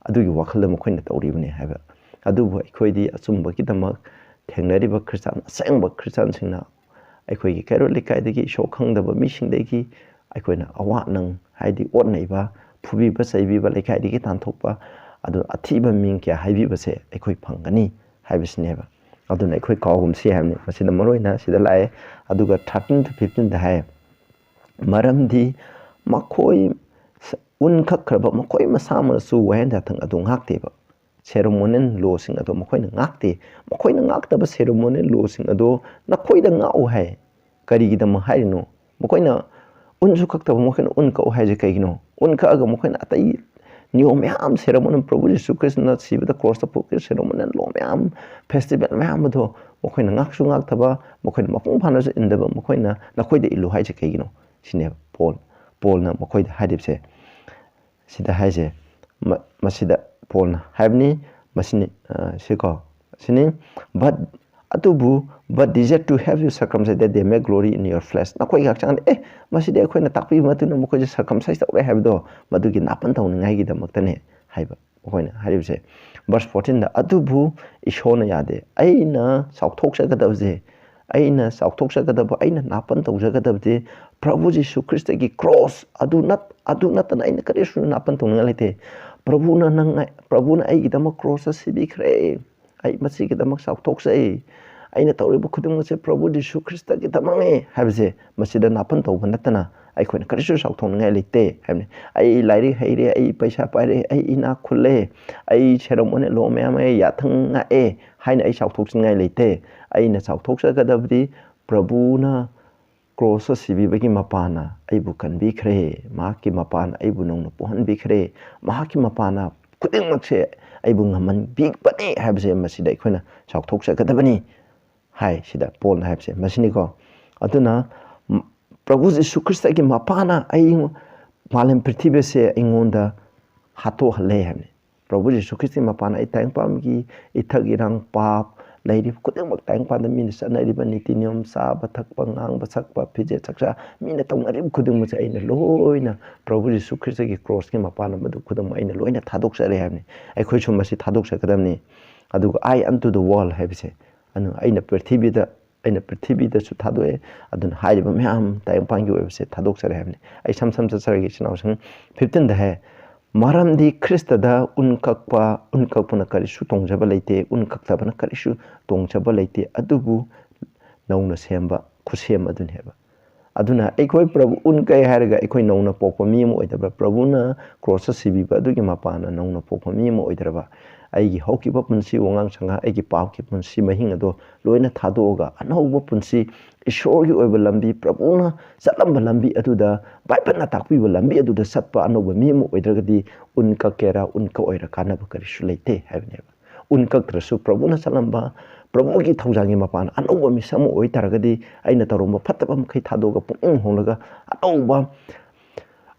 ꯑꯗꯨꯒꯤ ꯋꯥꯈꯜꯗ ꯃꯈꯣꯏꯅ ꯇꯧꯔꯤꯕꯅꯤ ꯍꯥꯏꯕ꯫ ꯑꯗꯨꯕꯨ ꯑꯩꯈꯣꯏꯗꯤ ꯑꯆꯨꯝꯕꯒꯤꯗꯃꯛ ꯊꯦꯡꯅꯔꯤꯕ ꯈ꯭ꯔꯤꯁꯇꯥꯟ, ꯑꯁꯦꯡꯕ ꯈ꯭ꯔꯤꯁꯇꯥꯟꯁꯤꯡꯅ ꯑꯩꯈꯣꯏꯒꯤ ꯀꯩꯔꯣꯜ ꯂꯩꯀꯥꯏꯗꯒꯤ, ꯏꯁꯣꯔ ꯈꯪꯗꯕ ꯃꯤꯁꯤꯡꯗꯒꯤ ꯑꯩꯈꯣꯏꯅ ꯑꯋꯥ ꯅꯪ, ꯍꯥꯏꯗꯤ ꯑꯣꯠ ꯅꯩꯕ, ꯐꯨꯕꯤꯕ ꯆꯩꯕꯤꯕ, ꯂꯩꯀꯥꯏꯗꯒꯤ ꯇꯥꯟꯊꯣꯛꯄ, ꯑꯗꯨ ꯑꯊꯤꯕ ꯃꯤꯡ ꯀꯌꯥ ꯍꯥꯏꯕꯤꯕꯁꯦ ꯑꯩꯈꯣꯏ ꯐꯪꯒꯅꯤ ꯍꯥꯏꯕꯁꯤꯅꯦꯕ꯫ ꯑꯗꯨꯅ ꯑꯩꯈꯣꯏ ꯀꯥꯎꯒꯨꯝꯁꯤ ꯍꯥꯏꯕꯅꯤ꯫ ꯃꯁꯤꯗ ꯃꯔꯨ ꯑꯣꯏꯅ ꯁꯤꯗ ꯂꯥꯛꯑꯦ꯫ ꯑꯗꯨꯒ thirteen to fifteen ꯗ ꯍꯥꯏ, "ꯃꯔꯝꯗꯤ ꯃꯈꯣꯏ ꯁ-, ꯎꯟꯈꯛꯈ꯭ꯔꯕ ꯃꯈꯣꯏ ꯃꯁꯥꯃꯛꯅꯁꯨ ꯋꯥꯌꯦꯜ ꯌꯥꯊꯪ ꯑꯗꯨ ꯉꯥꯛꯇꯦꯕ"꯫ ceremonial lawꯁꯤꯡ ꯑꯗꯣ ꯃꯈꯣꯏꯅ ꯉꯥꯛꯇꯦ꯫ ꯃꯈꯣꯏꯅ ꯉꯥꯛꯇꯕ ceremonial lawꯁꯤꯡ ꯑꯗꯣ ꯅꯈꯣꯏꯗ ꯉꯥꯛꯎ ꯍꯥꯏ꯫ ꯀꯔꯤꯒꯤꯗꯃꯛ ꯍꯥꯏꯔꯤꯅꯣ? ꯃꯈꯣꯏꯅ ꯎꯟꯁꯨ ꯀꯛꯇꯕ, ꯃꯈꯣꯏꯅ ꯎꯟ ꯀꯛꯎ ꯍꯥꯏꯁꯦ ꯀꯩꯒꯤꯅꯣ? ꯎꯟ ꯀꯛꯑꯒ ꯃꯈꯣꯏꯅ ꯑꯇꯩ ꯅꯤꯌꯣꯝ ꯃꯌꯥꯝ, ceremonial, ꯄ꯭ꯔꯚꯨ ꯖꯤꯁꯨ ꯈ꯭ꯔꯤꯁꯇꯅ ꯁꯤꯕꯗ ꯀ꯭ꯔꯣꯁꯇ ꯐꯨꯛꯈꯤꯕ ceremonial law ꯃꯌꯥꯝ, festival ꯃꯌꯥꯝ ꯑꯗꯣ ꯃꯈꯣꯏꯅ ꯉꯥꯛꯁꯨ ꯉꯥꯛꯇꯕ, ꯃꯈꯣꯏꯅ ꯃꯄꯨꯡ ꯐꯥꯅꯁꯨ ꯏꯟꯗꯕ, ꯃꯈꯣꯏꯅ ꯅꯈꯣꯏꯗ ꯏꯜꯂꯨ ꯍꯥꯏꯁꯦ ꯀꯩꯒꯤꯅꯣ? ꯁꯤꯅꯦꯕ ꯄꯣꯜ, ꯄꯣꯜꯅ ꯃꯈꯣꯏꯗ ꯍꯥꯏꯔꯤꯕꯁꯦ꯫ ꯁꯤꯗ ꯍꯥꯏꯁꯦ, ꯃ-, ꯃꯁꯤꯗ ꯄꯣꯜꯅ ꯍꯥꯏꯕꯅꯤ, ꯃꯁꯤꯅꯤ, ꯑ, ꯁꯤꯀꯣ, ꯁꯤꯅꯤ, "But, ꯑꯗꯨꯕꯨ, but desire to have you circumcised, that they may glory in your flesh." ꯅꯈꯣꯏꯒꯤ ꯍꯛꯆꯥꯡꯗ, "ꯑꯦ, ꯃꯁꯤꯗꯤ ꯑꯩꯈꯣꯏꯅ ꯇꯥꯛꯄꯤꯕ ꯃꯇꯨꯡ ꯏꯟꯅ ꯃꯈꯣꯏꯁꯦ circumcise ꯇꯧꯔꯦ ꯍꯥꯏꯕꯗꯣ, ꯃꯗꯨꯒꯤ ꯅꯥꯄꯟ ꯇꯧꯅꯤꯡꯉꯥꯏꯒꯤꯗꯃꯛꯇꯅꯦ" ꯍꯥꯏꯕ ꯃꯈꯣꯏꯅ ꯍꯥꯏꯔꯤꯕꯁꯦ꯫ Verse fourteenꯗ, "ꯑꯗꯨꯕꯨ ꯏꯁꯣꯔꯅ ꯌꯥꯗꯦ꯫ ꯑꯩꯅ ꯆꯥꯎꯊꯣꯛꯆꯒꯗꯕꯁꯦ, ꯑꯩꯅ ꯆꯥꯎꯊꯣꯛꯆꯒꯗꯕ, ꯑꯩꯅ ꯅꯥꯄꯟ ꯇꯧꯖꯒꯗꯕꯗꯤ ꯄ꯭ꯔꯚꯨ ꯖꯤꯁꯨ ꯈ꯭ꯔꯤꯁꯇꯒꯤ ꯀ꯭ꯔꯣꯁ ꯑꯗꯨ ꯅꯠ-, ꯑꯗꯨ ꯅꯠꯇꯅ ꯑꯩꯅ ꯀꯔꯤꯁꯨ ꯅꯥꯄꯟ ꯇꯧꯅꯤꯡꯉꯥꯏ ꯂꯩꯇꯦ꯫ ꯄ꯭ꯔꯚꯨꯅ ꯅꯪ, ꯄ꯭ꯔꯚꯨꯅ ꯑꯩꯒꯤꯗꯃꯛ ꯀ꯭ꯔꯣꯁꯇ ꯁꯤꯕꯤꯈ꯭ꯔꯦ꯫ ꯑꯩ ꯃꯁꯤꯒꯤꯗꯃꯛ ꯆꯥꯎꯊꯣꯛꯆꯩ꯫ ꯑꯩꯅ ꯇꯧꯔꯤꯕ ꯈꯨꯗꯤꯡꯃꯛꯁꯦ ꯄ꯭ꯔꯚꯨ ꯖꯤꯁꯨ ꯈ꯭ꯔꯤꯁꯇꯒꯤꯗꯃꯛꯅꯦ" ꯍꯥꯏꯕꯁꯦ ꯃꯁꯤꯗ ꯅꯥꯄꯟ ꯇꯧꯕ ꯅꯠꯇꯅ ꯑꯩꯈꯣꯏꯅ ꯀꯔꯤꯁꯨ ꯆꯥꯎꯊꯣꯛꯅꯤꯡꯉꯥꯏ ꯂꯩꯇꯦ ꯍꯥꯏꯕꯅꯤ꯫ "ꯑꯩ ꯂꯥꯏꯔꯤꯛ ꯍꯩꯔꯦ, ꯑꯩ ꯄꯩꯁꯥ ꯄꯥꯏꯔꯦ, ꯑꯩ ꯏꯅꯥꯛ ꯈꯨꯜꯂꯦ, ꯑꯩ ceremonial law ꯃꯌꯥꯝ, ꯑꯩ ꯌꯥꯊꯪ ꯉꯥꯛꯑꯦ" ꯍꯥꯏꯅ ꯑꯩ ꯆꯥꯎꯊꯣꯛꯆꯅꯤꯡꯉꯥꯏ ꯂꯩꯇꯦ꯫ ꯑꯩꯅ ꯆꯥꯎꯊꯣꯛꯆꯒꯗꯕꯗꯤ ꯄ꯭ꯔꯚꯨꯅ ꯀ꯭ꯔꯣꯁꯇ ꯁꯤꯕꯤꯕꯒꯤ ꯃꯄꯥꯅ ꯑꯩꯕꯨ ꯀꯟꯕꯤꯈ꯭ꯔꯦ, ꯃꯍꯥꯛꯀꯤ ꯃꯄꯥꯅ ꯑꯩꯕꯨ ꯅꯧꯅ ꯄꯣꯛꯍꯟꯕꯤꯈ꯭ꯔꯦ, ꯃꯍꯥꯛꯀꯤ ꯃꯄꯥꯅ ꯈꯨꯗꯤꯡꯃꯛꯁꯦ ꯑꯩꯕꯨ ꯉꯝꯍꯟꯕꯤꯕꯅꯤ ꯍꯥꯏꯕꯁꯦ ꯃꯁꯤꯗ ꯑꯩꯈꯣꯏꯅ ꯆꯥꯎꯊꯣꯛꯆꯒꯗꯕꯅꯤ ꯍꯥꯏ꯫ ꯁꯤꯗ ꯄꯣꯜꯅ ꯍꯥꯏꯕꯁꯦ ꯃꯁꯤꯅꯤꯀꯣ꯫ ꯑꯗꯨꯅ, ꯝ-, ꯄ꯭ꯔꯚꯨ ꯖꯤꯁꯨ ꯈ꯭ꯔꯤꯁꯇꯒꯤ ꯃꯄꯥꯅ ꯑꯩ, ꯃꯥꯂꯦꯝ ꯄ꯭ꯔꯤꯊꯤꯕꯤꯁꯦ ꯑꯩꯉꯣꯟꯗ ꯍꯥꯠꯇꯣꯛꯍꯜꯂꯦ ꯍꯥꯏꯕꯅꯤ꯫ ꯄ꯭ꯔꯚꯨ ꯖꯤꯁꯨ ꯈ꯭ꯔꯤꯁꯇꯒꯤ ꯃꯄꯥꯅ ꯑꯩ ꯇꯥꯏꯕꯪꯄꯥꯟꯒꯤ ꯏꯊꯛ ꯏꯔꯥꯡ, ꯄꯥꯞ, ꯂꯩꯔꯤꯕ ꯈꯨꯗꯤꯡꯃꯛ, ꯇꯥꯏꯕꯪꯄꯥꯟꯗ ꯃꯤꯅ ꯆꯠꯅꯔꯤꯕ ꯅꯤꯇꯤ ꯅꯤꯌꯣꯝ, ꯆꯥꯕ ꯊꯛꯄ, ꯉꯥꯡꯕ ꯁꯛꯄ, ꯐꯤꯖꯦꯠ ꯆꯛꯆꯥ, ꯃꯤꯅ ꯇꯧꯅꯔꯤꯕ ꯈꯨꯗꯤꯡꯃꯛꯁꯦ ꯑꯩꯅ ꯂꯣꯏꯅ ꯄ꯭ꯔꯚꯨ ꯖꯤꯁꯨ ꯈ꯭ꯔꯤꯁꯇꯒꯤ ꯀ꯭ꯔꯣꯁꯀꯤ ꯃꯄꯥꯟ ꯑꯃꯗ ꯈꯨꯗꯤꯡꯃꯛ ꯑꯩꯅ ꯂꯣꯏꯅ ꯊꯥꯗꯣꯛꯆꯔꯦ ꯍꯥꯏꯕꯅꯤ꯫ ꯑꯩꯈꯣꯏꯁꯨ ꯃꯁꯤ ꯊꯥꯗꯣꯛꯆꯒꯗꯕꯅꯤ꯫ ꯑꯗꯨꯒ "I unto the world" ꯍꯥꯏꯕꯁꯦ, ꯑꯗꯨ ꯑꯩꯅ ꯄ꯭ꯔꯤꯊꯤꯕꯤꯗ, ꯑꯩꯅ ꯄ꯭ꯔꯤꯊꯤꯕꯤꯗꯁꯨ ꯊꯥꯗꯣꯛꯑꯦ꯫ ꯑꯗꯨꯅ ꯍꯥꯏꯔꯤꯕ ꯃꯌꯥꯝ ꯇꯥꯏꯕꯪꯄꯥꯟꯒꯤ ꯑꯣꯏꯕꯁꯦ ꯊꯥꯗꯣꯛꯆꯔꯦ ꯍꯥꯏꯕꯅꯤ꯫ ꯑꯩ ꯁꯝ ꯁꯝ ꯆꯠꯆꯔꯒꯦ, ꯏꯆꯤꯟ ꯏꯅꯥꯎꯁꯤꯡ꯫ Fifteenꯗ ꯍꯥꯏ, "ꯃꯔꯝꯗꯤ ꯈ꯭ꯔꯤꯁꯇꯗ ꯎꯟ ꯀꯛꯄ, ꯎꯟ ꯀꯛꯄꯅ ꯀꯔꯤꯁꯨ ꯇꯣꯡꯖꯕ ꯂꯩꯇꯦ, ꯎꯟ ꯀꯛꯇꯕꯅ ꯀꯔꯤꯁꯨ ꯇꯣꯡꯖꯕ ꯂꯩꯇꯦ, ꯑꯗꯨꯕꯨ ꯅꯧꯅ ꯁꯦꯝꯕ ꯈꯨꯠꯁꯦꯝ ꯑꯗꯨꯅꯤ" ꯍꯥꯏꯕ꯫ ꯑꯗꯨꯅ ꯑꯩꯈꯣꯏ ꯄ꯭ꯔꯚꯨ ꯎꯟ ꯀꯛꯑꯦ ꯍꯥꯏꯔꯒ ꯑꯩꯈꯣꯏ ꯅꯧꯅ ꯄꯣꯛꯄ ꯃꯤ ꯑꯃ ꯑꯣꯏꯗꯕ꯭ꯔꯥ? ꯄ꯭ꯔꯚꯨꯅ ꯀ꯭ꯔꯣꯁꯇ ꯁꯤꯕꯤꯕ ꯑꯗꯨꯒꯤ ꯃꯄꯥꯅ ꯅꯧꯅ ꯄꯣꯛꯄ ꯃꯤ ꯑꯃ ꯑꯣꯏꯗ꯭ꯔꯕ? ꯑꯩꯒꯤ ꯍꯧꯈꯤꯕ ꯄꯨꯟꯁꯤ, ꯋꯥꯉꯥꯡ ꯁꯉꯥꯡ, ꯑꯩꯒꯤ ꯄꯥꯞꯀꯤ ꯄꯨꯟꯁꯤ ꯃꯍꯤꯡ ꯑꯗꯣ ꯂꯣꯏꯅ ꯊꯥꯗꯣꯛꯑꯒ ꯑꯅꯧꯕ ꯄꯨꯟꯁꯤ, ꯏꯁꯣꯔꯒꯤ ꯑꯣꯏꯕ ꯂꯝꯕꯤ, ꯄ꯭ꯔꯚꯨꯅ ꯆꯠꯂꯝꯕ ꯂꯝꯕꯤ ꯑꯗꯨꯗ, ꯕꯥꯏꯕꯜꯅ ꯇꯥꯛꯄꯤꯕ ꯂꯝꯕꯤ ꯑꯗꯨꯗ ꯆꯠꯄ ꯑꯅꯧꯕ ꯃꯤ ꯑꯃ ꯑꯣꯏꯗ꯭ꯔꯒꯗꯤ ꯎꯟ ꯀꯛꯀꯦꯔꯥ ꯎꯟ ꯀꯛꯑꯣꯏꯔꯥ ꯀꯥꯟꯅꯕ ꯀꯔꯤꯁꯨ ꯂꯩꯇꯦ ꯍꯥꯏꯕꯅꯦꯕ꯫ ꯎꯟ ꯀꯛꯇ꯭ꯔꯁꯨ ꯄ꯭ꯔꯚꯨꯅ ꯆꯠꯂꯝꯕ, ꯄ꯭ꯔꯚꯨꯒꯤ ꯊꯧꯖꯥꯜꯒꯤ ꯃꯄꯥꯟ ꯑꯅꯧꯕ ꯃꯤꯁꯛ ꯑꯃ ꯑꯣꯏꯇꯥꯔꯒꯗꯤ, ꯑꯩꯅ ꯇꯧꯔꯝꯕ ꯐꯠꯇꯕ ꯃꯈꯩ ꯊꯥꯗꯣꯛꯑꯒ ꯄꯨꯛꯅꯤꯡ ꯍꯣꯡꯂꯒ ꯑꯅꯧꯕ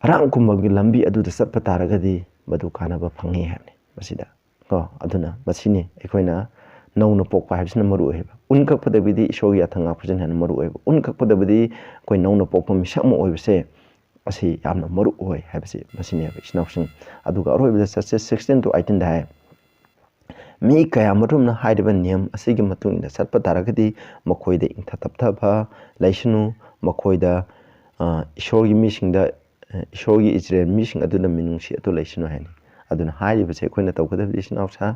ꯑꯔꯥꯝ ꯀꯨꯝꯕꯒꯤ ꯂꯝꯕꯤ ꯑꯗꯨꯗ ꯆꯠꯄ ꯇꯥꯔꯒꯗꯤ ꯃꯗꯨ ꯀꯥꯟꯅꯕ ꯐꯪꯉꯤ ꯍꯥꯏꯕꯅꯤ꯫ ꯃꯁꯤꯗ ꯀꯣ, ꯑꯗꯨꯅ ꯃꯁꯤꯅꯤ ꯑꯩꯈꯣꯏꯅ ꯅꯧꯅ ꯄꯣꯛꯄ ꯍꯥꯏꯕꯁꯤꯅ ꯃꯔꯨ ꯑꯣꯏꯕ꯫ ꯎꯟ ꯀꯛꯄꯗꯕꯨꯗꯤ ꯏꯁꯣꯔꯒꯤ ꯌꯥꯊꯪ ꯉꯥꯛꯄꯁꯤꯅ ꯍꯦꯟꯅ ꯃꯔꯨ ꯑꯣꯏꯕ꯫ ꯎꯟ ꯀꯛꯄꯗꯕꯨꯗꯤ ꯑꯩꯈꯣꯏ ꯅꯧꯅ ꯄꯣꯛꯄ ꯃꯤꯁꯛ ꯑꯃ ꯑꯣꯏꯕꯁꯦ, ꯑꯁꯤ ꯌꯥꯝꯅ ꯃꯔꯨ ꯑꯣꯏ ꯍꯥꯏꯕꯁꯤ ꯃꯁꯤꯅꯦꯕ, ꯏꯆꯤꯟ ꯏꯅꯥꯎꯁꯤꯡ꯫ ꯑꯗꯨꯒ ꯑꯔꯣꯏꯕꯗ ꯆꯠꯁꯦ ꯁꯤꯛꯁꯇꯤꯟ ꯇꯨ ꯑꯩꯠꯇꯤꯟꯗ ꯍꯥꯏ, ꯃꯤ ꯀꯌꯥ ꯃꯔꯨꯝꯅ ꯍꯥꯏꯔꯤꯕ ꯅꯤꯌꯝ ꯑꯁꯤꯒꯤ ꯃꯇꯨꯡ ꯏꯟꯅ ꯆꯠꯄ ꯇꯥꯔꯒꯗꯤ ꯃꯈꯣꯏꯗ ꯏꯪꯊ ꯇꯞꯊꯕ ꯂꯩꯁꯅꯨ, ꯃꯈꯣꯏꯗ, ꯑ, ꯏꯁꯣꯔꯒꯤ ꯃꯤꯁꯤꯡꯗ, ꯑ, ꯏꯁꯣꯔꯒꯤ ꯏꯖꯔꯦꯜ ꯃꯤꯁꯤꯡ ꯑꯗꯨꯗ ꯃꯤꯅꯨꯡꯁꯤ ꯑꯗꯨ ꯂꯩꯁꯅꯨ ꯍꯥꯏꯅꯤ꯫ ꯑꯗꯨꯅ ꯍꯥꯏꯔꯤꯕꯁꯦ ꯑꯩꯈꯣꯏꯅ ꯇꯧꯒꯗꯕꯗꯤ, ꯏꯆꯤꯟ ꯏꯅꯥꯎꯁꯥ,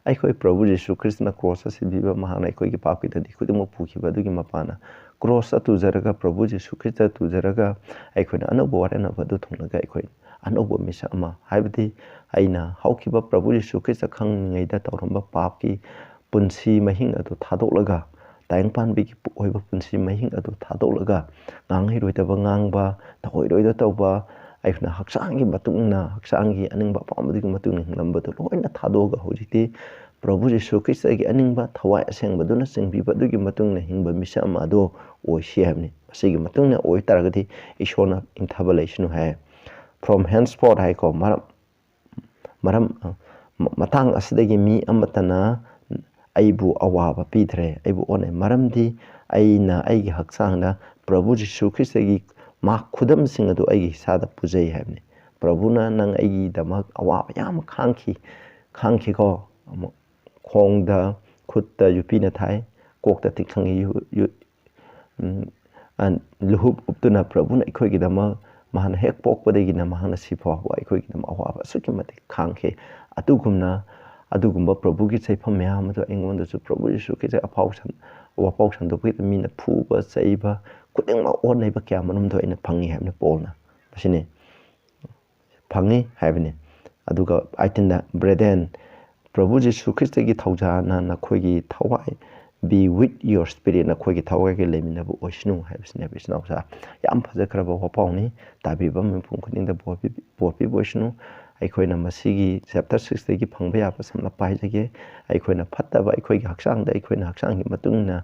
ꯑꯩꯈꯣꯏ ꯄ꯭ꯔꯚꯨ ꯖꯤꯁꯨ ꯈ꯭ꯔꯤꯁꯇꯅ ꯀ꯭ꯔꯣꯁꯇ ꯁꯤꯕꯤꯕ, ꯃꯍꯥꯛꯅ ꯑꯩꯈꯣꯏꯒꯤ ꯄꯥꯞꯀꯤ ꯗꯟꯗꯤ ꯈꯨꯗꯤꯡꯃꯛ ꯄꯨꯈꯤꯕ ꯑꯗꯨꯒꯤ ꯃꯄꯥꯅ, ꯀ꯭ꯔꯣꯁꯇ ꯇꯨꯖꯔꯒ, ꯄ꯭ꯔꯚꯨ ꯖꯤꯁꯨ ꯈ꯭ꯔꯤꯁꯇ ꯇꯨꯖꯔꯒ ꯑꯩꯈꯣꯏꯅ ꯑꯅꯧꯕ ꯋꯥꯔꯦꯟꯅꯕ ꯑꯗꯨ ꯊꯨꯡꯂꯒ ꯑꯩꯈꯣꯏ ꯑꯅꯧꯕ ꯃꯤꯁꯛ ꯑꯃ, ꯍꯥꯏꯕꯗꯤ ꯑꯩꯅ ꯍꯧꯈꯤꯕ ꯄ꯭ꯔꯚꯨ ꯖꯤꯁꯨ ꯈ꯭ꯔꯤꯁꯇ ꯈꯪꯂꯤꯉꯩꯗ ꯇꯧꯔꯝꯕ ꯄꯥꯞꯀꯤ ꯄꯨꯟꯁꯤ ꯃꯍꯤꯡ ꯑꯗꯨ ꯊꯥꯗꯣꯛꯂꯒ, ꯇꯥꯏꯕꯪꯄꯥꯟꯕꯤꯒꯤ ꯑꯣꯏꯕ ꯄꯨꯟꯁꯤ ꯃꯍꯤꯡ ꯑꯗꯨ ꯊꯥꯗꯣꯛꯂꯒ, ꯉꯥꯡꯍꯩꯔꯣꯏꯗꯕ ꯉꯥꯡꯕ, ꯇꯧꯍꯩꯔꯣꯏꯗ ꯇꯧꯕ, ꯑꯩꯈꯣꯏꯅ ꯍꯛꯆꯥꯡꯒꯤ ꯃꯇꯨꯡ ꯏꯟꯅ, ꯍꯛꯆꯥꯡꯒꯤ ꯑꯅꯤꯡꯕ ꯑꯄꯥꯝꯕꯗꯨꯒꯤ ꯃꯇꯨꯡ ꯏꯟꯅ ꯍꯤꯡꯂꯝꯕꯗꯨ ꯂꯣꯏꯅ ꯊꯥꯗꯣꯛꯑꯒ ꯍꯧꯖꯤꯛꯇꯤ ꯄ꯭ꯔꯚꯨ ꯖꯤꯁꯨ ꯈ꯭ꯔꯤꯁꯇꯒꯤ ꯑꯅꯤꯡꯕ ꯊꯋꯥꯏ ꯑꯁꯦꯡꯕꯗꯨꯅ ꯆꯤꯡꯕꯤꯕ ꯑꯗꯨꯒꯤ ꯃꯇꯨꯡ ꯏꯟꯅ ꯍꯤꯡꯕ ꯃꯤꯁꯛ ꯑꯃ ꯑꯗꯨ ꯑꯣꯏꯁꯤ ꯍꯥꯏꯕꯅꯤ꯫ ꯃꯁꯤꯒꯤ ꯃꯇꯨꯡ ꯏꯟꯅ ꯑꯣꯏ ꯇꯥꯔꯒꯗꯤ ꯏꯁꯣꯔꯅ ꯏꯪꯊꯕ ꯂꯩꯁꯅꯨ ꯍꯥꯏ꯫ From henceforth ꯍꯥꯏꯀꯣ, ꯃꯔꯝ, ꯃꯔꯝ, ꯑ, ꯃ-, ꯃꯇꯥꯡ ꯑꯁꯤꯗꯒꯤ ꯃꯤ ꯑꯃꯠꯇꯅ ꯑꯩꯕꯨ ꯑꯋꯥꯕ ꯄꯤꯗ꯭ꯔꯦ, ꯑꯩꯕꯨ ꯑꯣꯟꯅꯩ꯫ ꯃꯔꯝꯗꯤ ꯑꯩꯅ ꯑꯩꯒꯤ ꯍꯛꯆꯥꯡꯗ ꯄ꯭ꯔꯚꯨ ꯖꯤꯁꯨ ꯈ꯭ꯔꯤꯁꯇꯒꯤ ꯃꯥ ꯈꯨꯗꯝꯁꯤꯡ ꯑꯗꯨ ꯑꯩꯒꯤ ꯏꯁꯥꯗ ꯄꯨꯖꯩ ꯍꯥꯏꯕꯅꯤ꯫ ꯄ꯭ꯔꯚꯨꯅ ꯅꯪ ꯑꯩꯒꯤꯗꯃꯛ ꯑꯋꯥꯕ ꯌꯥꯝ ꯈꯥꯡꯈꯤ, ꯈꯥꯡꯈꯤꯀꯣ꯫ ꯑꯃꯨꯛ ꯈꯣꯡꯗ, ꯈꯨꯠꯇ ꯌꯨꯄꯤꯅ ꯊꯥꯏ, ꯀꯣꯛꯇ ꯇꯤꯡꯈꯪꯒꯤ ꯌꯨ-, ꯌꯨ-, ꯎꯝ, ꯑ, ꯂꯨꯍꯨꯞ ꯎꯞꯇꯨꯅ ꯄ꯭ꯔꯚꯨꯅ ꯑꯩꯈꯣꯏꯒꯤꯗꯃꯛ ꯃꯍꯥꯛꯅ ꯍꯦꯛ ꯄꯣꯛꯄꯗꯒꯤꯅ ꯃꯍꯥꯛꯅ ꯁꯤ ꯐꯥꯎꯕ ꯑꯩꯈꯣꯏꯒꯤꯗꯃꯛ ꯑꯋꯥꯕ ꯑꯁꯨꯛꯀꯤ ꯃꯇꯤꯛ ꯈꯥꯡꯈꯤ꯫ ꯑꯗꯨꯒꯨꯝꯅ, ꯑꯗꯨꯒꯨꯝꯕ ꯄ꯭ꯔꯚꯨꯒꯤ ꯆꯩꯐꯝ ꯃꯌꯥꯝ ꯑꯗꯨ ꯑꯩꯉꯣꯟꯗꯁꯨ ꯄ꯭ꯔꯚꯨ ꯖꯤꯁꯨ ꯈ꯭ꯔꯤꯁꯇ ꯑꯐꯥꯎ ꯁꯟ-, ꯋꯥꯐꯥꯎ ꯁꯟꯗꯣꯛꯄꯒꯤꯗ ꯃꯤꯅ ꯐꯨꯕ, ꯆꯩꯕ, ꯈꯨꯗꯤꯡꯃꯛ ꯑꯣꯠ ꯅꯩꯕ ꯀꯌꯥ ꯃꯔꯨꯝꯗꯣ ꯑꯩꯅ ꯐꯪꯉꯤ ꯍꯥꯏꯕꯅꯤ ꯄꯣꯜꯅ꯫ ꯃꯁꯤꯅꯤ꯫ ꯐꯪꯉꯤ ꯍꯥꯏꯕꯅꯤ꯫ ꯑꯗꯨꯒ ꯑꯩꯠꯇꯤꯟꯗ, Brethren, ꯄ꯭ꯔꯚꯨ ꯖꯤꯁꯨ ꯈ꯭ꯔꯤꯁꯇꯒꯤ ꯊꯧꯖꯥꯜꯅ ꯅꯈꯣꯏꯒꯤ ꯊꯋꯥꯏ, be with your spirit, ꯅꯈꯣꯏꯒꯤ ꯊꯋꯥꯏꯒ ꯂꯩꯃꯤꯟꯅꯕ ꯑꯣꯏꯁꯅꯨ ꯍꯥꯏꯕꯁꯤꯅꯦꯕ, ꯏꯆꯤꯟ ꯏꯅꯥꯎꯁꯥ꯫ ꯌꯥꯝ ꯐꯖꯈ꯭ꯔꯕ ꯋꯥꯄꯥꯎꯅꯤ꯫ ꯇꯥꯕꯤꯕ ꯃꯤꯄꯨꯝ ꯈꯨꯗꯤꯡꯗ ꯕꯣꯔ ꯄꯤ-, ꯕꯣꯔ ꯄꯤꯕ ꯑꯣꯏꯁꯅꯨ꯫ ꯑꯩꯈꯣꯏꯅ ꯃꯁꯤꯒꯤ ꯆꯦꯞꯇꯔ ꯁꯤꯛꯁꯇꯒꯤ ꯐꯪꯕ ꯌꯥꯕ ꯁꯝꯂꯞꯄ ꯍꯥꯏꯖꯒꯦ꯫ ꯑꯩꯈꯣꯏꯅ ꯐꯠꯇꯕ, ꯑꯩꯈꯣꯏꯒꯤ ꯍꯛꯆꯥꯡꯗ, ꯑꯩꯈꯣꯏꯅ ꯍꯛꯆꯥꯡꯒꯤ ꯃꯇꯨꯡ ꯏꯟꯅ,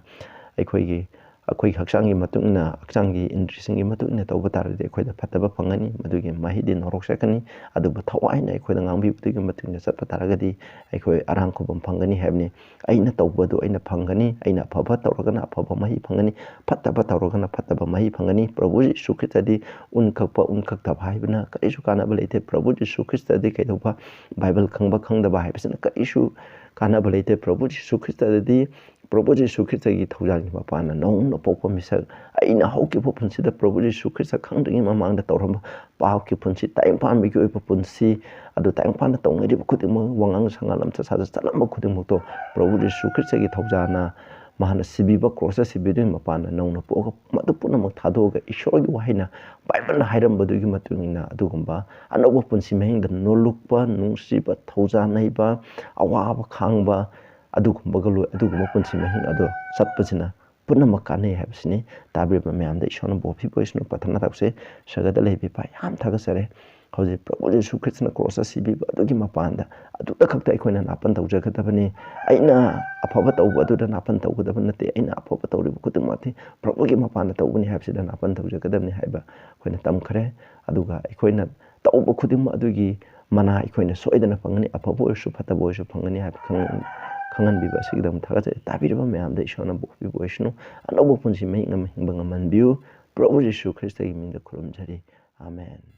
ꯑꯩꯈꯣꯏꯒꯤ, ꯑꯩꯈꯣꯏꯒꯤ ꯍꯛꯆꯥꯡꯒꯤ ꯃꯇꯨꯡ ꯏꯟꯅ, ꯍꯛꯆꯥꯡꯒꯤ ꯏꯟꯗ꯭ꯔꯤꯁꯤꯡꯒꯤ ꯃꯇꯨꯡ ꯏꯟꯅ ꯇꯧꯕ ꯇꯥꯔꯒꯗꯤ ꯑꯩꯈꯣꯏꯗ ꯐꯠꯇꯕ ꯐꯪꯒꯅꯤ, ꯃꯗꯨꯒꯤ ꯃꯍꯩꯗꯤ ꯅꯣꯔꯣꯛ ꯆꯠꯀꯅꯤ꯫ ꯑꯗꯨꯕꯨ ꯊꯋꯥꯏꯅ ꯑꯩꯈꯣꯏꯗ ꯉꯥꯡꯕꯤꯕꯗꯨꯒꯤ ꯃꯇꯨꯡ ꯏꯟꯅ ꯆꯠꯄ ꯇꯥꯔꯒꯗꯤ ꯑꯩꯈꯣꯏ ꯑꯔꯥꯡ ꯈꯨꯕꯝ ꯐꯪꯒꯅꯤ ꯍꯥꯏꯕꯅꯤ꯫ ꯑꯩꯅ ꯇꯧꯕꯗꯨ ꯑꯩꯅ ꯐꯪꯒꯅꯤ, ꯑꯩꯅ ꯑꯐꯕ ꯇꯧꯔꯒꯅ ꯑꯐꯕ ꯃꯍꯩ ꯐꯪꯒꯅꯤ, ꯐꯠꯇꯕ ꯇꯧꯔꯒꯅ ꯐꯠꯇꯕ ꯃꯍꯩ ꯐꯪꯒꯅꯤ꯫ ꯄ꯭ꯔꯚꯨ ꯖꯤꯁꯨ ꯈ꯭ꯔꯤꯁꯇꯗꯤ ꯎꯟ ꯀꯛꯄ, ꯎꯟ ꯀꯛꯇꯕ ꯍꯥꯏꯕꯅ ꯀꯔꯤꯁꯨ ꯀꯥꯟꯅꯕ ꯂꯩꯇꯦ꯫ ꯄ꯭ꯔꯚꯨ ꯖꯤꯁꯨ ꯈ꯭ꯔꯤꯁꯇꯗꯤ ꯀꯩꯗꯧꯕ, ꯕꯥꯏꯕꯜ ꯈꯪꯕ ꯈꯪꯗꯕ ꯍꯥꯏꯕꯁꯤꯅ ꯀꯔꯤꯁꯨ ꯀꯥꯟꯅꯕ ꯂꯩꯇꯦ꯫ ꯄ꯭ꯔꯚꯨ ꯖꯤꯁꯨ ꯈ꯭ꯔꯤꯁꯇꯗꯗꯤ, ꯄ꯭ꯔꯚꯨ ꯖꯤꯁꯨ ꯈ꯭ꯔꯤꯁꯇꯒꯤ ꯊꯧꯖꯥꯜꯒꯤ ꯃꯄꯥꯟꯅ ꯅꯧꯅ ꯄꯣꯛꯄ ꯃꯤꯁꯛ, ꯑꯩꯅ ꯍꯧꯈꯤꯕ ꯄꯨꯟꯁꯤꯗ ꯄ꯭ꯔꯚꯨ ꯖꯤꯁꯨ ꯈ꯭ꯔꯤꯁꯇ ꯈꯪꯗ꯭ꯔꯤꯉꯩ ꯃꯃꯥꯡꯗ ꯇꯧꯔꯝꯕ ꯄꯥꯞꯀꯤ ꯄꯨꯟꯁꯤ, ꯇꯥꯏꯕꯪ ꯄꯥꯟꯕꯒꯤ ꯑꯣꯏꯕ ꯄꯨꯟꯁꯤ, ꯑꯗꯨ ꯇꯥꯏꯕꯪ ꯄꯥꯟꯕ ꯇꯧꯅꯔꯤꯕ ꯈꯨꯗꯤꯡꯃꯛ, ꯋꯥꯉꯥꯡ ꯁꯉꯥꯡ, ꯂꯝꯆꯠ ꯁꯥꯖꯠ ꯆꯠꯂꯝꯕ ꯈꯨꯗꯤꯡꯃꯛꯇꯣ ꯄ꯭ꯔꯚꯨ ꯖꯤꯁꯨ ꯈ꯭ꯔꯤꯁꯇꯒꯤ ꯊꯧꯖꯥꯜꯅ ꯃꯍꯥꯛꯅ ꯁꯤꯕꯤꯕ, ꯀ꯭ꯔꯣꯁꯇ ꯁꯤꯕꯤꯗꯨꯒꯤ ꯃꯄꯥꯟꯅ ꯅꯧꯅ ꯄꯣꯛꯑꯒ ꯃꯗꯨ ꯄꯨꯝꯅꯃꯛ ꯊꯥꯗꯣꯛꯑꯒ ꯏꯁꯣꯔꯒꯤ ꯋꯥꯍꯩꯅ, ꯕꯥꯏꯕꯜꯅ ꯍꯥꯏꯔꯝꯕꯗꯨꯒꯤ ꯃꯇꯨꯡ ꯏꯟꯅ ꯑꯗꯨꯒꯨꯝꯕ ꯑꯅꯧꯕ ꯄꯨꯟꯁꯤ ꯃꯍꯤꯡꯗ ꯅꯣꯜꯂꯨꯛꯄ, ꯅꯨꯡꯁꯤꯕ, ꯊꯧꯖꯥꯜ ꯍꯩꯕ, ꯑꯋꯥꯕ ꯈꯥꯡꯕ, ꯑꯗꯨꯒꯨꯝꯕꯒ ꯂꯣꯏ-, ꯑꯗꯨꯒꯨꯝꯕ ꯄꯨꯟꯁꯤ ꯃꯍꯤꯡ ꯑꯗꯣ ꯆꯠꯄꯁꯤꯅ ꯄꯨꯝꯅꯃꯛ ꯀꯥꯟꯅꯩ ꯍꯥꯏꯕꯁꯤꯅꯤ꯫ ꯇꯥꯕꯤꯔꯤꯕ ꯃꯌꯥꯝꯗ ꯏꯁꯣꯔꯅ ꯕꯣꯔ ꯄꯤꯕ ꯑꯣꯏꯁꯅꯨ꯫ ꯄ꯭ꯔꯥꯊꯅꯥ ꯇꯧꯁꯦ꯫ ꯁꯔꯒꯗ ꯂꯩꯕ ꯏꯄꯥ, ꯌꯥꯝ ꯊꯥꯒꯠꯆꯔꯦ꯫ ꯍꯧꯖꯤꯛ ꯄ꯭ꯔꯚꯨ ꯖꯤꯁꯨ ꯈ꯭ꯔꯤꯁꯇꯅ ꯀ꯭ꯔꯣꯁꯇ ꯁꯤꯕꯤꯕ ꯑꯗꯨꯒꯤ ꯃꯄꯥꯟꯗ, ꯑꯗꯨꯗ ꯈꯛꯇ ꯑꯩꯈꯣꯏꯅ ꯅꯥꯄꯟ ꯇꯧꯖꯒꯗꯕꯅꯤ꯫ ꯑꯩꯅ ꯑꯐꯕ ꯇꯧꯕ ꯑꯗꯨꯗ ꯅꯥꯄꯟ ꯇꯧꯒꯗꯕ ꯅꯠꯇꯦ, ꯑꯩꯅ ꯑꯐꯕ ꯇꯧꯔꯤꯕ ꯈꯨꯗꯤꯡꯃꯛꯇꯤ ꯄ꯭ꯔꯚꯨꯒꯤ ꯃꯄꯥꯟꯗ ꯇꯧꯕꯅꯤ ꯍꯥꯏꯕꯁꯤꯗ ꯅꯥꯄꯟ ꯇꯧꯖꯒꯗꯕꯅꯤ ꯍꯥꯏꯕ ꯑꯩꯈꯣꯏꯅ ꯇꯝꯈ꯭ꯔꯦ꯫ ꯑꯗꯨꯒ ꯑꯩꯈꯣꯏꯅ ꯇꯧꯕ ꯈꯨꯗꯤꯡꯃꯛ ꯑꯗꯨꯒꯤ ꯃꯅꯥ ꯑꯩꯈꯣꯏꯅ ꯁꯣꯏꯗꯅ ꯐꯪꯒꯅꯤ, ꯑꯐꯕ ꯑꯣꯏꯔꯁꯨ ꯐꯠꯇꯕ ꯑꯣꯏꯔꯁꯨ ꯐꯪꯒꯅꯤ ꯍꯥꯏꯕ ꯈꯪꯍꯟ-, ꯈꯪꯍꯟꯕꯤꯕ ꯑꯁꯤꯒꯤꯗꯃꯛ ꯊꯥꯒꯠꯆꯔꯤ꯫ ꯇꯥꯕꯤꯔꯤꯕ ꯃꯌꯥꯝꯗ ꯏꯁꯣꯔꯅ ꯕꯣꯔ ꯄꯤꯕ ꯑꯣꯏꯁꯅꯨ꯫ ꯑꯅꯧꯕ ꯄꯨꯟꯁꯤ ꯃꯍꯤꯡ ꯑꯃ ꯍꯤꯡꯕ ꯉꯝꯍꯟꯕꯤꯌꯨ꯫ ꯄ꯭ꯔꯚꯨ ꯖꯤꯁꯨ ꯈ꯭ꯔꯤꯁꯇꯒꯤ ꯃꯤꯡꯗ ꯈꯨꯔꯨꯝꯖꯔꯤ꯫ ꯑꯥꯃꯦꯟ꯫